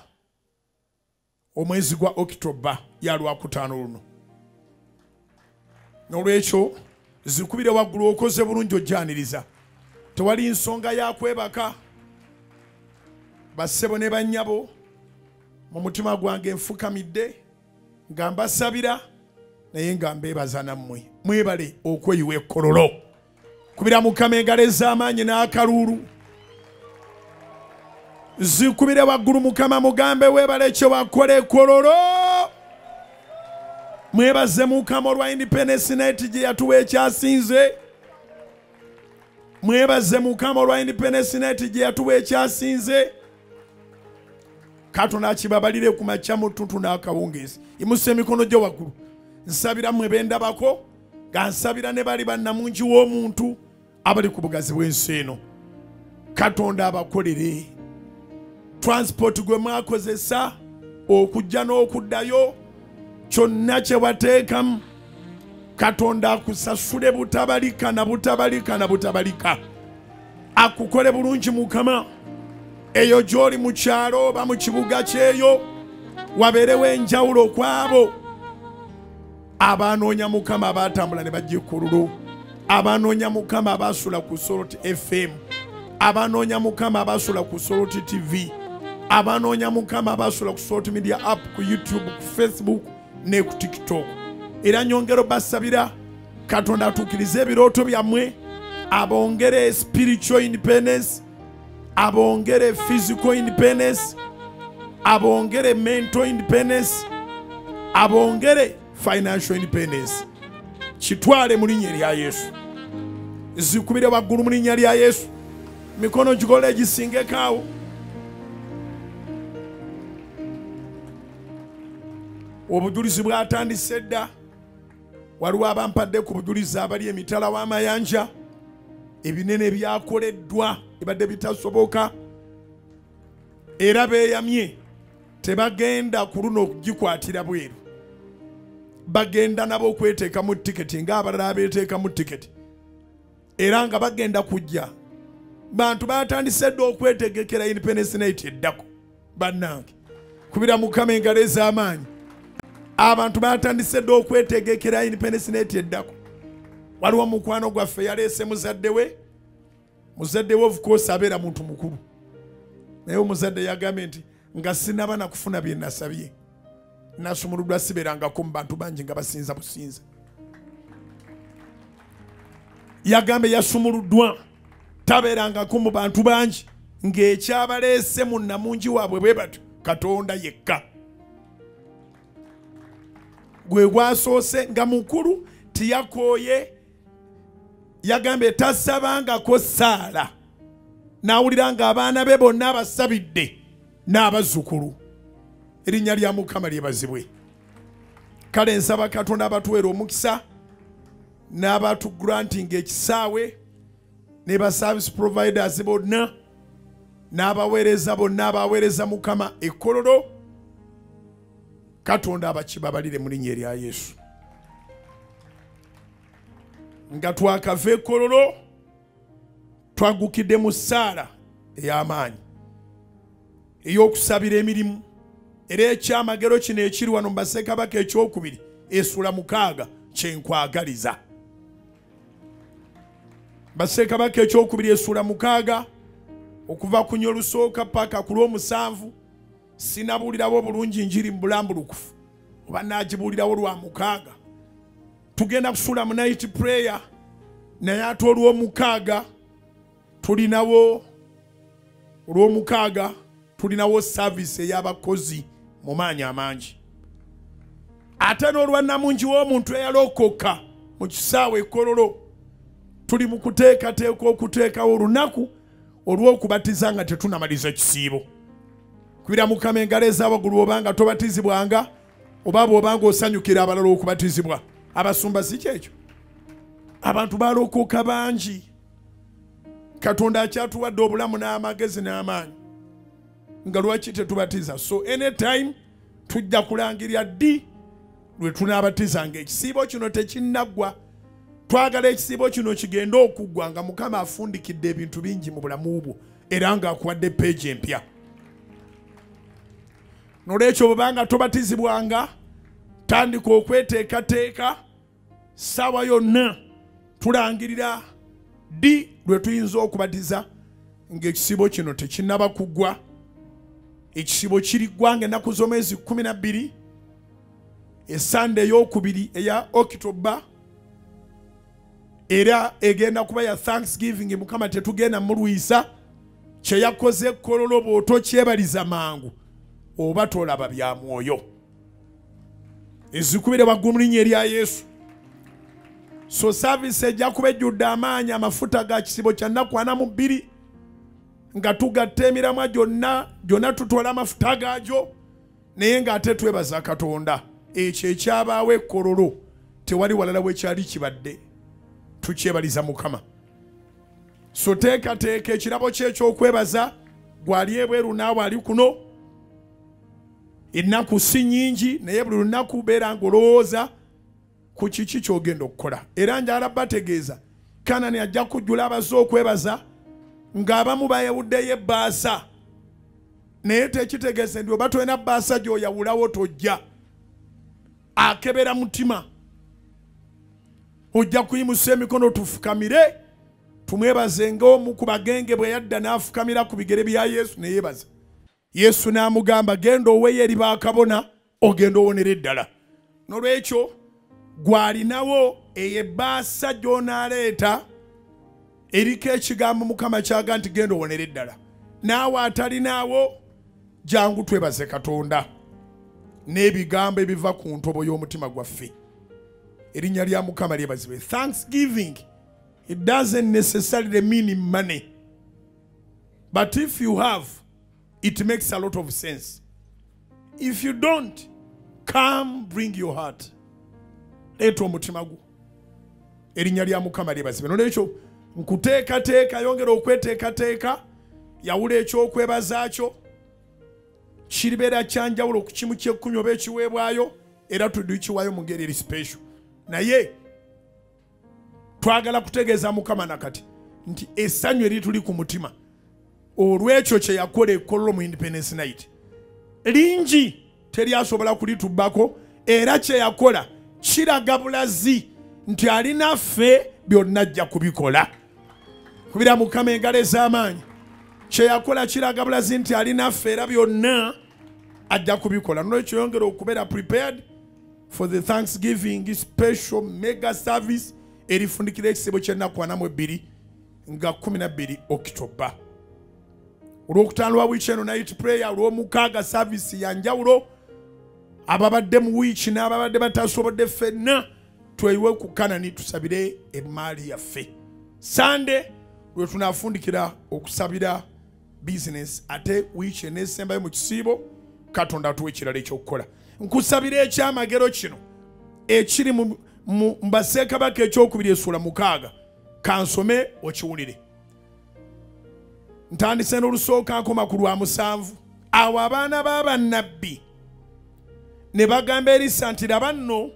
omwezi gwa Okitoba ya Lwakutaano luno. N'olwekyo zikubire waggulu, okoze bulungi ojjaniriza. Tewali nsonga ya kwebaka. Bassebo ne bannyabo, mu mutima gwange nfukamidde nga mbasabira, naye nga mbeebaza nammwe. Mwebale okweyiwa ekkololo. Kubira Mukama engalo ez'amaanyi n'akaluulu. Zikubire waggulu Mukama, mugambe weebale kye wakola Kololo. Mwebaze Mukama olwa Independence Night gye yatuwa ekyasinze. Mwebaze Mukama olwa Independence Night gye yatuwa ekyasinze. Katonda akibabalire ku makya mu ttuntu n'akawungeezi. Imusa emikono gyo waggulu. Nsabira mmwe bendabako, nga nsabira ne bali bannamungi w'omuntu abali ku bugazi bw'ensi eno. Katonda abakolere. Transport gwe mwakozesa okujja n'okuddayo, kyonna kye wateekamu, Katonda akusasule butabalika na butabalika na butabalika. Akukole bulungi Mukama. Eyo gy'oli mu kyalo oba mu kibuga kyeyo, wabeerewo enjawulo kw'abo abanoonya Mukama abaatambula ne bajja Kololo, abanoonya Mukama abaasula ku Salt FM, abanoonya Mukama abaasula ku Salt TV, abanoonya Mukama abaasula ku Salt Media app, ku YouTube, ku Facebook ne ku TikTok. Era nyongero basabira Katonda atuukirize ebirooto byammwe, abongere spiritual independence, abongere physical independence, abongere mental independence, abongere financial independence. Kitwale mu linnya lya Yesu. Zikubire waggulu mu linnya lya Yesu. Mikono gigole gisingeko awo. Obujulizi bwatandise dda. Waliwo abampadde ku bujulizi abali emitala w'amayanja, ebinene byakoleddwa ebadde bitasoboka, era beeyamye tebagenda ku luno okugikwatira bweru, bagenda nabo okweteekamu tiketi ng'abalala abeeteekamu tiketi, era nga bagenda kujja. Bantu batandise dda okwetegekera Independence Night eddako. Bannange, kubira Mukama engalo ez'amaanyi. Abantu batandise dda okwetegekera Independence Night eddako. Waliwo mukwano gwaffe yaleese muzadde we. Muzadde we of course abeera muntu mukulu, naye omuzadde yagambye nti nga sinaba nakufuna bye nasabye, nasumuluddwa sibeerangako mu bantu bangi nga basinza businza. Yagambye yasumuluddwa tabeerangako mu bantu bangi, ng'ekyabaleese mu nnamungi waabwe bwe batyo Katonda yekka. Gwe gwasoose nga mukulu tiyakooye, yagambye tasabangako ssaala, n'awulira ng'abaana be bonna abasabidde n'abazzukulu. Erinnya lya Mukama lyebazibwe. Kale nsaba Katonda abatuweera omukisa n'abatugranting ekisaawe ne ba service providers bonna n'abaweereza bonna abaweereza Mukama e Kololo. Katonda abakibabalire mu linnya erya Yesu. Nga twakava e Kololo twagukidde mu ssaala ey'amaanyi ey'okusabira emirimu. Era ekyamagero kino ekiri wano mu Bassekabaka ekyokubiri essula 6 kye nkwagaliza. Bassekabaka ekyokubiri essula 6 okuva ku nyolusooka paka ku lw'omusanvu. Sinabuulirawo bulungi njiri mu bulambulukufu, oba naagibuulirawo lwa 6. Tugenda kusula mu night prayer, naye ate olw'omukaaga tulinawo, olw'omukaaga tulinawo service ey'abakozi mu maanyi amangi. Ate n'olwa nnamungi w'omuntu eyalokoka mu kisaawe e Kololo, tuli mu kuteekateeka okuteekawo olunaku olw'okubatiza nga tetunamaliza kisiibo. Kubira Mukama engalo ez'awaggulu obanga tobatizibwanga, oba bw'obanga osanyukira abalala okubatizibwa. Abasumba si kyekyo. Abantu balokoka bangi. Katonda akyatuwadde obulamu n'amagezi n'amaanyi, nga lwaki tetubatiza? So anytime tujja kulangirira ddi lwe tunaabatizanga. Ekisiibo kino tekinnaggwa. Twagala ekisiibo kino kigende okuggwa nga Mukama afundikidde ebintu bingi mu bulamu bwo, era ng'akuwadde peegi empya. Nolwekyo bw'obanga tobatizibwanga, tandika okweteekateeka. Ssaawa yonna tulangirira ddi lwe tuyinza okubatiza ng'ekisiibo kino tekinnaba kuggwa. Ekisiibo kiriggwa ng'ennaku z'omwezi 12, esande ey'okubiri eya Okitoba, era egenda kuba ya Thanksgiving. Mukama tetugenda mulwisa, Kye yakoze Kololo bw'otokyebaliza mangu oba tolaba bya mwoyo. Ezikubire waggulu mu linnya erya Yesu. So service ejja kuba ejjudde amaanyi, amafuta ga kisibo kya nnaku 42 nga tugatta emiramwa gyonna gyonna, tutwala amafuta gaagyo, naye ng'ate twebaza Katonda. Ekyo ekyabaawo e Kololo tewali walala we kyali kibadde, tukyebaliza Mukama. So teekateeka ekirabo kye eky'okwebaza, gwali ebweru naawe ali kuno. Ennaku si nnyingi, naye buli lunaku beera ng'olowooza ku kiki ky'ogenda okukola. Era njagala bategeeza, Kanani ajja kujjula abazze okwebaza ng'abamu bayawuddeyo ebbaasa, naye tekitegeeza nti oba tolina bbaasa gy'oyawulawo tojja. Akebera mutima, ojja kuyimusa emikono tufukamire tumwebaze ng'omu ku bagenge bwe yadda n'afukamira ku bigere bya Yesu ne yeebaza. Yesu n'amugamba, genda oweeyo eri bakabona ogenda owonere ddala. N'olwekyo gw'alinawo eyo ebbaasa gy'onaaleeta eriko ekigambo Mukama kyaga nti genda owonere ddala. Naawe atalinaawo jangu twebaze Katonda n'ebigambo ebiva ku ntobo y'omutima gwaffe. Erinnya lya Mukama lyebazibwe. Thanksgiving, it doesn't necessarily mean money, but if you have, it makes a lot of sense. If you don't, come bring your heart. Leeta omutima gwo. Erinnya lya Mukama lyebazibwe. N'olwekyo nkuteekateeka, yongera okweteekateeka, yawula ekyokwebaza kyo, kiribeera kyanjawulo ku kimu ky'ekkumi oba ekiweebwayo, era tudikiwayo mu ngeri eri special. Naye twagala kutegeeza Mukama nakati nti essanyu erituli ku mutima olw'ekyo kye yakola e Kololo mu Independence Night lingi, teryasobola kulitubbako, era kye yakola kiraga bulazi nti alinaffe byonna ajja kubikola. Kubira Mukama engalo ez'amaanyi. Kye yakola kiraga bulazi nti alinaffe era byonna ajja kubikola. Nolwekyo yongera okubeera prepared for the Thanksgiving special mega service erifundikira ekisibo ky'ennaku 42 nga 12 Okitoba. Olwokutaano lwa wiiki eno night prayer, olwomukaaga service ya njawulo. Ababadde mu wiiki n'ababadde batasobodde ffenna tweyiwe ku Kanani tusabire emaali yaffe. Sunday lwe tunaafundikira okusabira business, ate wiiki eneesembayo mu kisiibo Katonda atuwa ekirala ekyokukola. Nkusabira ekyamagero kino ekiri mu Bassekabaka ekyokubiri essula 6, kansome okiwulire. Ntandise n'olusooka nkoma ku lwa 7. Awo abaana b'abannabbi ne bagamba Erisa nti laba nno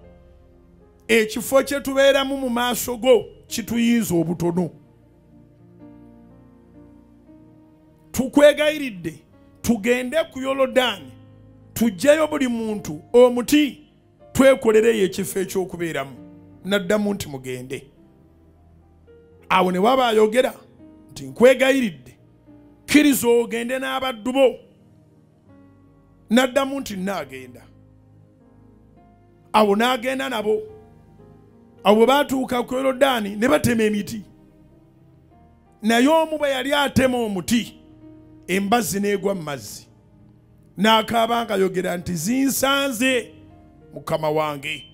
ekifo kye tubeeramu mu maaso go kituyinza obutono. Tukwegayiridde tugende ku Yolodaani tuggyeyo buli muntu omuti twekolereyo ekifo ekyokubeeramu. N'addamu nti mugende. Awo ne waba ayogera nti nkwegayiridde kkiriza ogende n'abaddu bo. N'addamu nti nnaagenda. Awo n'agenda nabo. Awo bwe baatuuka ku Yolodaani ne batema emiti, naye omu bwe yali atema omuti embazzi n'egwa mu mazzi, n'akaaba ng'ayogera nti zinsanze Mukama wange,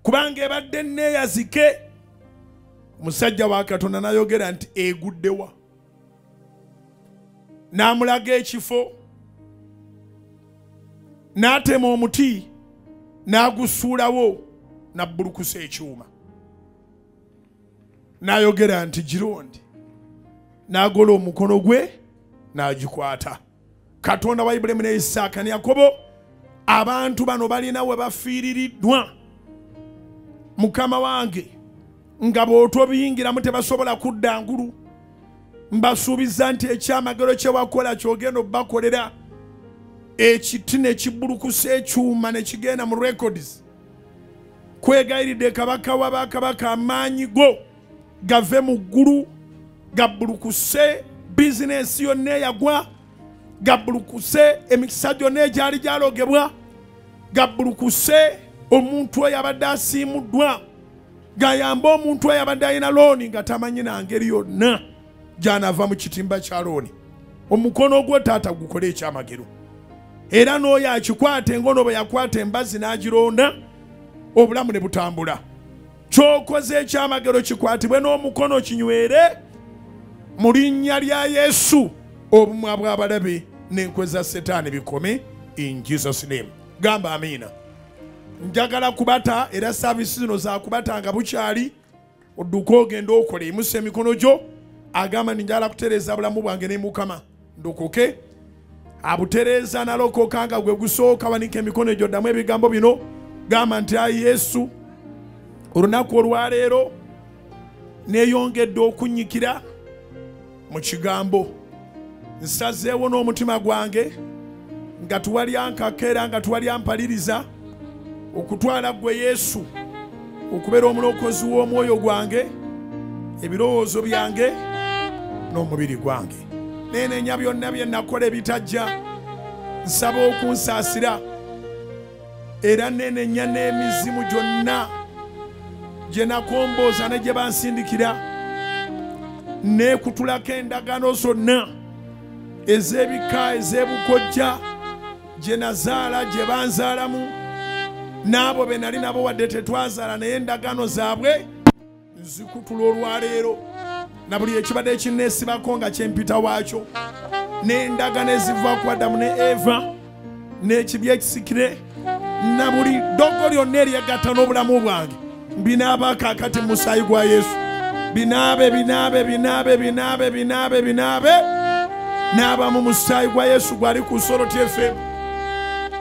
kubanga ebadde neeyazike. Omusajja wa Katonda n'ayogera nti eguddewa? N'amulaga ekifo, n'atema omuti n'agusuulawo n'abbulukusa ekyuma. N'ayogera nti gironde, n'agola omukono gwe n'agikwata. Katonda wa Ibulayimu ne Isaaka ne Yakobo, abantu bano balina we bafiiririddwa. Mukama wange, nga bw'otobiyingiramu tebasobola kudda ngulu. Mbasuubiza nti ekyamagero kye wakola ky'ogenda obbakolera, ekiti ne kibbulukusa ekyuma ne kigenda mu records. Kwegayiridde kabaka wa bakabaka, amaanyi go gave mu ggulu gabbulukuse bizinesi yonna eyagwa, gabbulukuse emikisa gyonna egyali gyalogebwa, gabbulukuse omuntu oyo abadde asiimuddwa, gayambe omuntu oyo abadde alina looni nga tamanyi na ngeri yonna gy'anaava mu kitimba kya looni. Omukono gwo taata gukole ekyamagero. Era n'oyo akikwata engono bwe yakwata embazzi n'agironda, obulamu ne butambula. Ky'okoze ekyamagero kikwatibwe n'omukono kinywere mu linnya lya Yesu. Obumwa bw'abalabe n'enkwe za Setaani bikome in Jesus name. Gamba amiina. Njagala kubata, era saavisi zino za kubata nga bukyali. Odduka ogenda okola, yimusa emikono gyo, agamba nti njagala kutereeza bulamu bwange ne Mukama. Ndokoke. Abutereeza nalokoka nga gwe gusooka. Wanika emikono egyo, ddamu ebigambo bino. Gamba nti ayi Yesu, olunaku olwaleero neeyongedde okunnyikira mu kigambo. Nsazeewo n'omutima gwange nga tuwali ankaka era nga tuwali ampaliriza okutwala ggwe Yesu okubeera omulokozi w'omwoyo gwange, ebirowoozo byange n'omubiri gwange. Neenenya byonna bye nakola ebitajja, nsaba okunsaasira. Era neenenya n'emizimu gyonna gye nakombooza ne gye bansindikira. Neekutulako endagaano zonna ez'ebika, ez'ebukojja, gye nazaala, gye banzaalamu, n'abo be nali nabo wadde tetwazaala, naye endagaano zaabwe nzikutula olwaleero. Na buli ekibadde ekinneesibako nga kyempita waakyo, n'endagaano eziva ku Adamu ne Eva, n'ekibi ekisikire, na buli ddogo lyonna eryegatta n'obulamu bwange, mbinaaba kaakati mu musaayi gwa Yesu. Binaabe, binaabe, binaabe, binaabe, binaabe, binaabe. Naaba mu musaayi gwa Yesu gwali ku Soroti FM.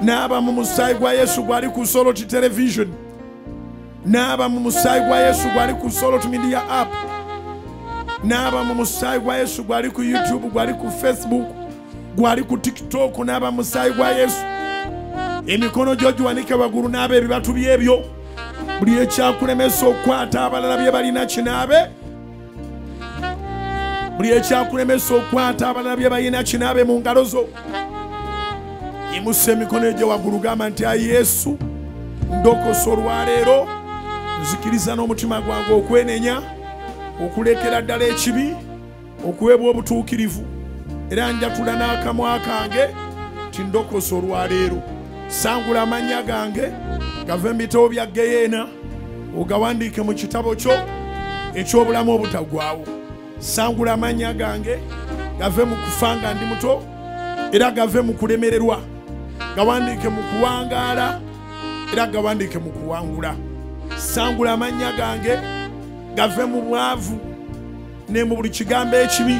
Naaba mu musaayi gwa Yesu gwali ku Soroti Television. Naaba mu musaayi gwa Yesu gwali ku Soroti Media App. Naaba mu musaayi gwa Yesu gwali ku YouTube, gwali ku Facebook, gwali ku TikTok. Naaba mu musaayi gwa Yesu. Emikono gyo giwanike waggulu, naaba ebibatu byebyo. Buli ekyakulemesa okukwata abalala bye balina kinaabe. Buli ekyakulemesa okukwata abalala bye balina kinaabe mu ngalo zo. Yimusa emikono egyo waggulu, gamba nti ayi Yesu, ndokosa olwaleero. Nzikiriza n'omutima gwange okwenenya, okulekera ddala ekibi, okuweebwa obutuukirivu. Era njatula n'akamwa kange nti ndokosa olwaleero. Sangula amannya gange gave mu bitabo bya Geyeena, ogawandiike mu kitabo kyo eky'obulamu obutaggwaawo. Sangula amannya gange gave mu kufa nga ndi muto, era gave mu kulemererwa. Gawandiike mu kuwangaala, era gawandiike mu kuwangula. Sangula amannya gange gave mu bwavu ne mu buli kigambo ekibi.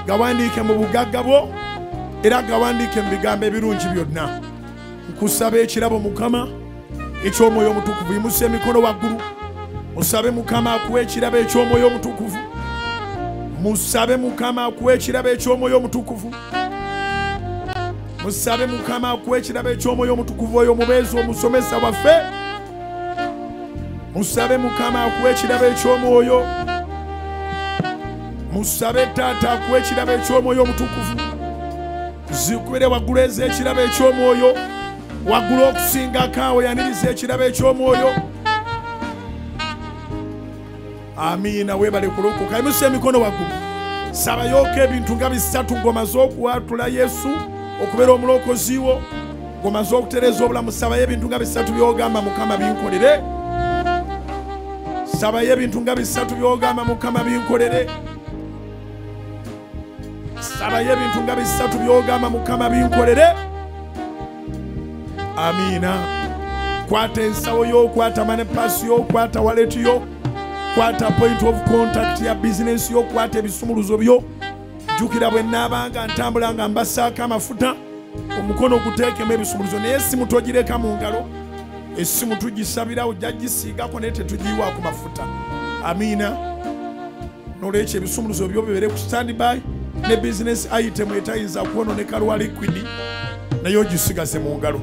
Gawandiike mu bugagga bwo, era gawandiike mu bigambo ebirungi byonna. Nkusaba ekirabo Mukama eky'omwoyo omutukuvu. Yimusa emikono waggulu, musabe Mukama akuwe ekirabo eky'omwoyo omutukuvu. Musabe Mukama akuwe ekirabo eky'omwoyo omutukuvu. Musabe Mukama akuwe ekirabo eky'omwoyo omutukuvu, oyo omubeezi omusomesa waffe. Musabe Mukama akuwe ekirabo eky'omwoyo. Musabe taata akuwe ekirabo eky'omwoyo omutukuvu. Zikubire waggulu ez'ekirabo eky'omwoyo. Waggulu okusingako awo, yaniriza ekirabo eky'omwoyo. Amiina. Weebale kulokoka. Yimusa emikono waggulu, sabayoko ebintu nga bisatu ng'omaze okuwatula Yesu okubeera omulokozi wo, ng'omaze okutereeza obulamu. Sabayo ebintu nga bisatu by'ogamba Mukama binkolere. Sabayo ebintu nga bisatu by'ogamba Mukama binkolere. Sabayo ebintu nga bisatu by'ogamba Mukama binkolere. Amiina. Kwata ensawo yo, kwata money purse yo, kwata wallet yo, kwata point of contact ya bizinensi yo, kwata ebisumuluzo byo. Jjukira bwe nnaabanga ntambula nga mbasaako amafuta, omukono guteekemu ebisumuluzo, naye essimu togireka mu ngalo. Essimu tugisabira, ojja gisiigako naye tetugiyiwaako mafuta. Amiina. Nolwekyo ebisumuluzo byo bibeere ku standby, ne business item etayinza kwononeka lwa liquid, naye ogisigaze mu ngalo.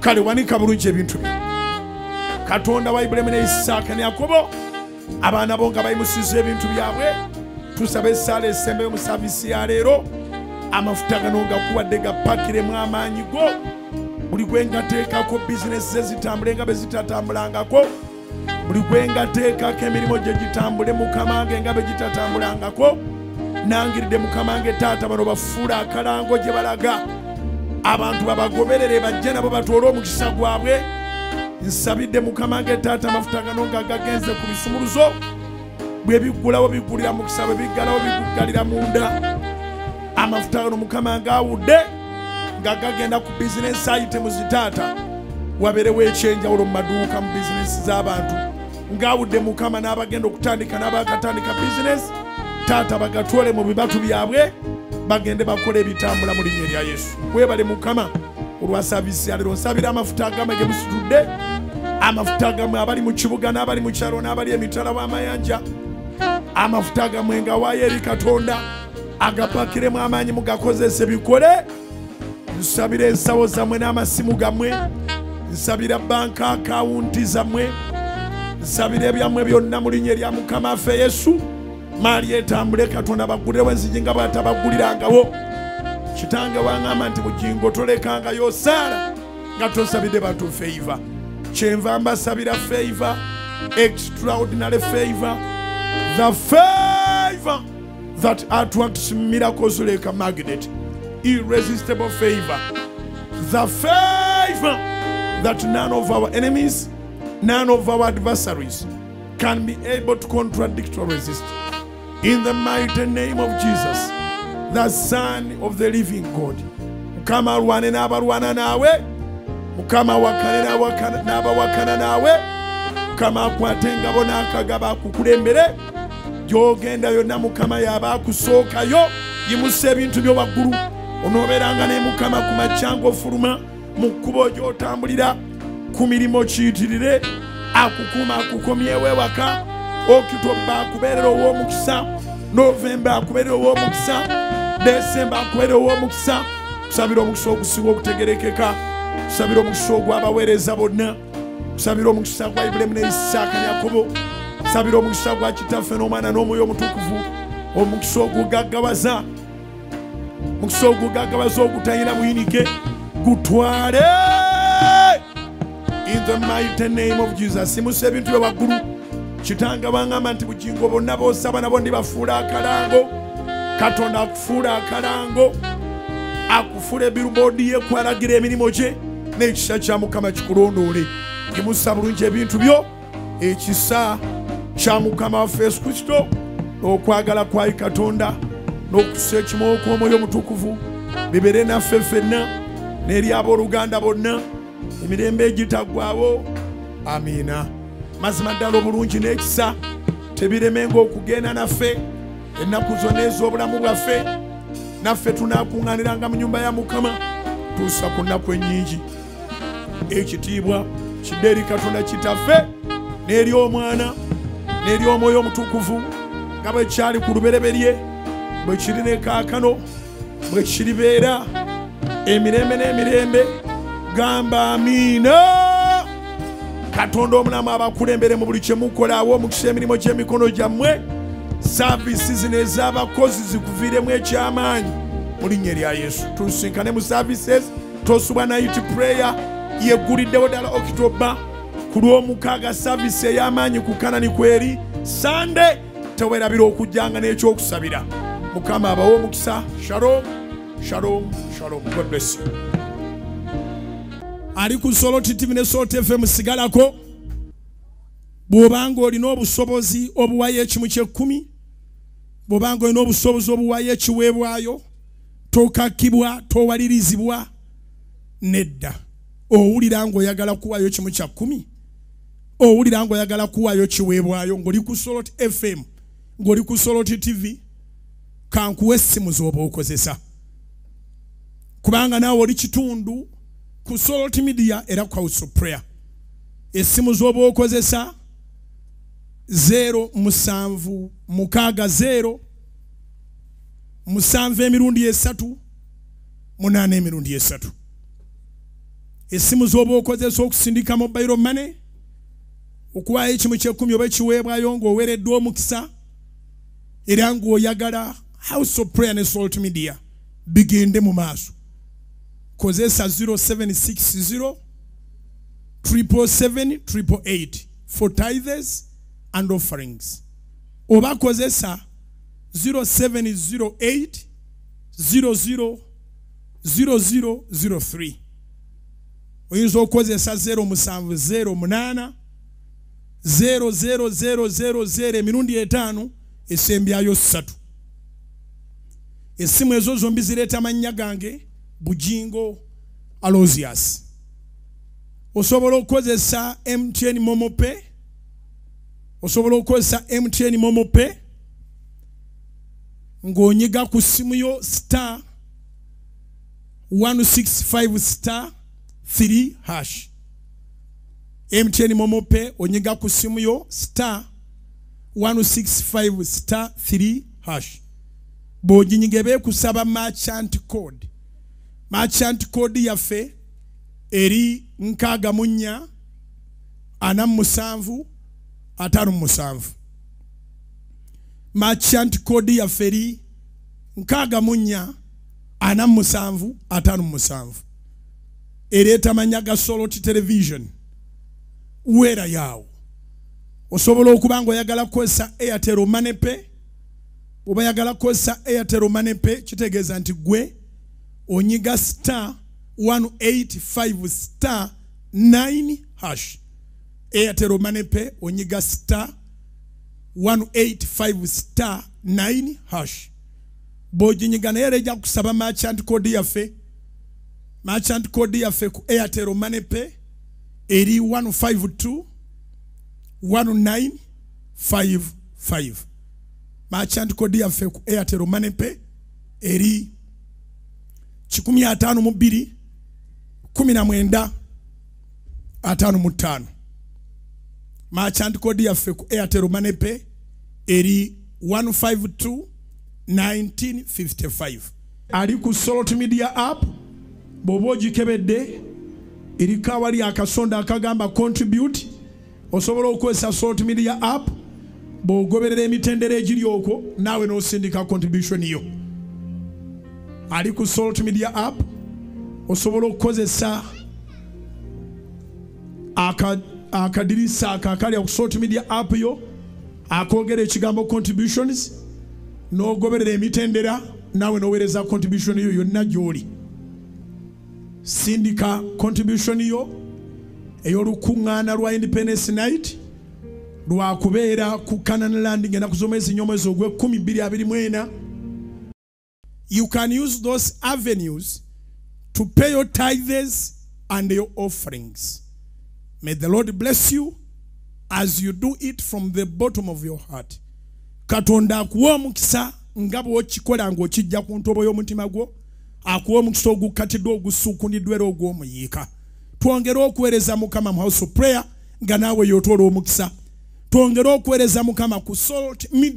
Kale wanika bulungi ebintu byo. Katonda wa Ibulayimu ne Isaaka ne Yakobo, abaana bo nga bayimusiza ebintu byabwe, tusaba essaala esembayo mu saavisi ya leero. Amafuta gano gakuwadde gapakiremu amaanyi go. Buli gwe ngateekako bizinesi ze zitambule nga bwe zitatambulangako. Buli gwe ngateekako emirimu gye gitambule Mukama nge nga bwe gitatambulangako. Nangiridde Mukama nge taata bano bafuula akalango gye balaga, abantu babagoberere bajje nabo batwole omukisa gwabwe. Nsabidde Mukama nge taata amafuta gano nga gagenze ku bisumuluzo, bwe biggulawo biggulira mukisa, bwe biggalawo biggalira munda. Amafuta gano Mukama ng'awudde nga gagenda ku bizinesi items taata, wabeerewo ekyenjawulo mu maduuka, mu bizinesi z'abantu. Ng'awudde Mukama n'abagenda okutandika n'abakatandika bizinesi taata, bagatwale mu bibatu byabwe bagende bakole ebitambula mu linnya erya Yesu. Weebale Mukama olwa saavisi ya leero. Nsabira amafuta agamwe ge musitudde, amafuta agamwe abali mu kibuga n'abali mu kyalo n'abali emitala w'amayanja, amafuta agamwe nga waayo eri Katonda, agapakiremu amaanyi mugakozese bikole. Nsabira ensawo zammwe n'amasimu gammwe, nsabira banka akawunti zammwe, nsabira ebyammwe byonna mu linnya erya Mukama waffe Yesu. Maali etambule, Katonda baggulirewo enzigi nga bw'atabaggulirangawo. Kitange waŋŋamba nti Bugingo tolekangayo saala nga tosabidde bantu favor. Kyenva mbasabira favor, extraordinary favor, the favor that attracts miracles like a magnet, irresistible favor, the favor that none of our enemies, none of our adversaries can be able to contradict or resist. In the mighty name of Jesus, the Son of the living God. Mukama alwane n'abalwana naawe, Mukama awakane n'abawakana naawe, Mukama akwate engabo n'akagaba akukulembere. Gy'ogenda yonna Mukama y'aba akusookayo. Yimusa ebintu byo waggulu, onoobeeranga ne Mukama ku makya ng'ofuluma, mu kkubo gy'otambulira, ku mirimu kiyitirire, akukuuma akukomyewo ewaka. Okitoba akubeerera ow'omukisa, Novemba akubeerera ow'omukisa, Desemba akubeerera ow'omukisa. Kusabira omukisa ogusinga okutegerekeka, kusabira omukisa ogw'abaweereza bonna, kusabira omukisa gwa Ibulayimu ne Isaaka ne Yakobo, kusabira omukisa gwa Kitaffe n'Omwana n'Omwoyo Omutukuvu, omukisa ogugaggawaza, omukisa ogugaggawaza ogutalina buyinike, gutwale in the mighty name of Jesus. Simusa ebintu bye waggulu. Kitange baŋŋamba nti Bugingo bonna b'osaba nabo ndibafuula akalango. Katonda akufuula akalango, akufuula ebiruboodi ye kwalagira emirimu gye, n'ekisa kya Mukama kikulondoole. Yimusa bulungi ebintu byo, ekisa kya Mukama waffe Yesu Kristo n'okwagala kwa Katonda n'okussa ekimu okw'Omwoyo Omutukuvu bibeere naffe ffenna n'eri abooluganda bonna emirembe egitaggwaawo. Amiina. Mazima ddala obulungi n'ekisa tebiremenga okugenda naffe ennaku zonna ez'obulamu bwaffe. Naffe tunaakuŋŋaaniranga mu nnyumba ya Mukama tuusa ku nnaku ennyingi. Ekitiibwa kidde eri Katonda Kitaffe n'eri Omwana n'eri Omwoyo Omutukuvu, nga bwe kyali ku lubereberye, bwe kiri ne kaakano, bwe kiribeera emirembe n'emirembe. Gamba amiina. Katonda omulamu abakulembere mu buli kye mukola, awe omukisa emirimu gy'emikono gyammwe. Saavisi zino ez'abakozi zikuviiremu ekyamaanyi mu linnya erya Yesu. Tusinkane mu services, tosubwa night prayer yegguliddewo ddala Okitoba ku Lwomukaaga, saavisi ey'amaanyi ku Kanani kweri. Sande tewerabira okujjanga n'ekyokusabira. Mukama abawe omukisa. Shalom, shalom, shalom. God bless you. Ali ku Salt TV ne Salt FM sigalako. Bw'obanga olina obusobozi obuwaayo ekimu ky'ekkumi, bw'obanga olina obusobozi obuwaayo ekiweebwayo, tokakibwa, towalirizibwa, nedda. Owulira ng'oyagala kuwaayo kimu kya kkumi, owulira ng'oyagala kuwaayo kiweebwayo, ng'oli ku Salt FM, ng'oli ku Salt TV, kankuwe essimu z'oba okozesa, kubanga naawe oli kitundu ku Salt Media era ku House of Prayer. Essimu z'oba okozesa 0 7 6 0 7 emirundi 3 8 emirundi 3. Essimu z'oba okozesa okusindika mobile money, okuwaayo ekimu ky'ekkumi oba ekiweebwayo ng'oweereddwa omukisa era ng'oyagala House of Prayer ne Salt Media bigende mu maaso, kozesa 0760 777 888 for tithes and offerings, oba kozesa 0708 00 0003. Oyinza okukozesa 0708 00000 emirundi 5 esembyayo 3. Essimu ezo zombi zireeta amannya gange Bujingo Aloysius. Osobola okukozesa MTN Momo Pay. Osobola okukozesa MTN Momo Pay ng'onyiga ku ssimu yo star 165 star 3 hash. MTN Momo Pay onyiga ku ssimu yo star 165 star 3 hash. Bw'oginyiga beekusaba merchant code. Merchant code yaffe eri 64 47 57. Merchant code yaffe eri 64 47 57. Ereeta amannya ga Salt Television. Weera yaawo. Osobola okuba ng'oyagala kukozesa Airtel Money Pay. Oba oyagala kukozesa Airtel Money Pay kitegeeza nti gwe onyiga star 185 star 9 hash. Airtel Money Pay onyiga star 185 star 9 hash. Bw'oginyiga naye era ejja kusaba merchant code yaffe. Merchant code yaffe ku Airtel Money Pay eri 152 1955. Merchant code yaffe ku Airtel Money Pay eri 152 19 55. Merchant code yaffe ku Airtel Money Pay eri 152 1955. Ali ku Salt Media app bw'oba ogikebedde eriko awali akasonda akagamba contribute. Osobola okukozesa Salt Media app bw'ogoberera emitendera egiri okwo naawe n'osindika contribution yo. Ali ku Salt Media app osobola okukozesa akadirisa akakali ku Salt Media app yo akoogera ekigambo contributions n'ogoberera emitendera naawe n'oweereza contribution yo yonna gy'oli. Sindika contribution yo ey'olukuŋŋaana lwa Independence Night lwakubeera ku Canaan Landing ennaku z'omwezi 4 omwezi ogw'ekumi 2024. You can use those avenues to pay your tithes and your offerings. May the Lord bless you as you do it from the bottom of your heart. Katonda akuwa omukisa nga bw'okikola ng'okijja ku ntobo y'omutima gwo, akuwa omukisa ogukkatiddwa ogusuukundiddwa era ogw'omuyiika. Twongere okuweereza Mukama mu House of Prayer nga naawe y'otoola omukisa. Twongere okuweereza Mukama ku Salt Media.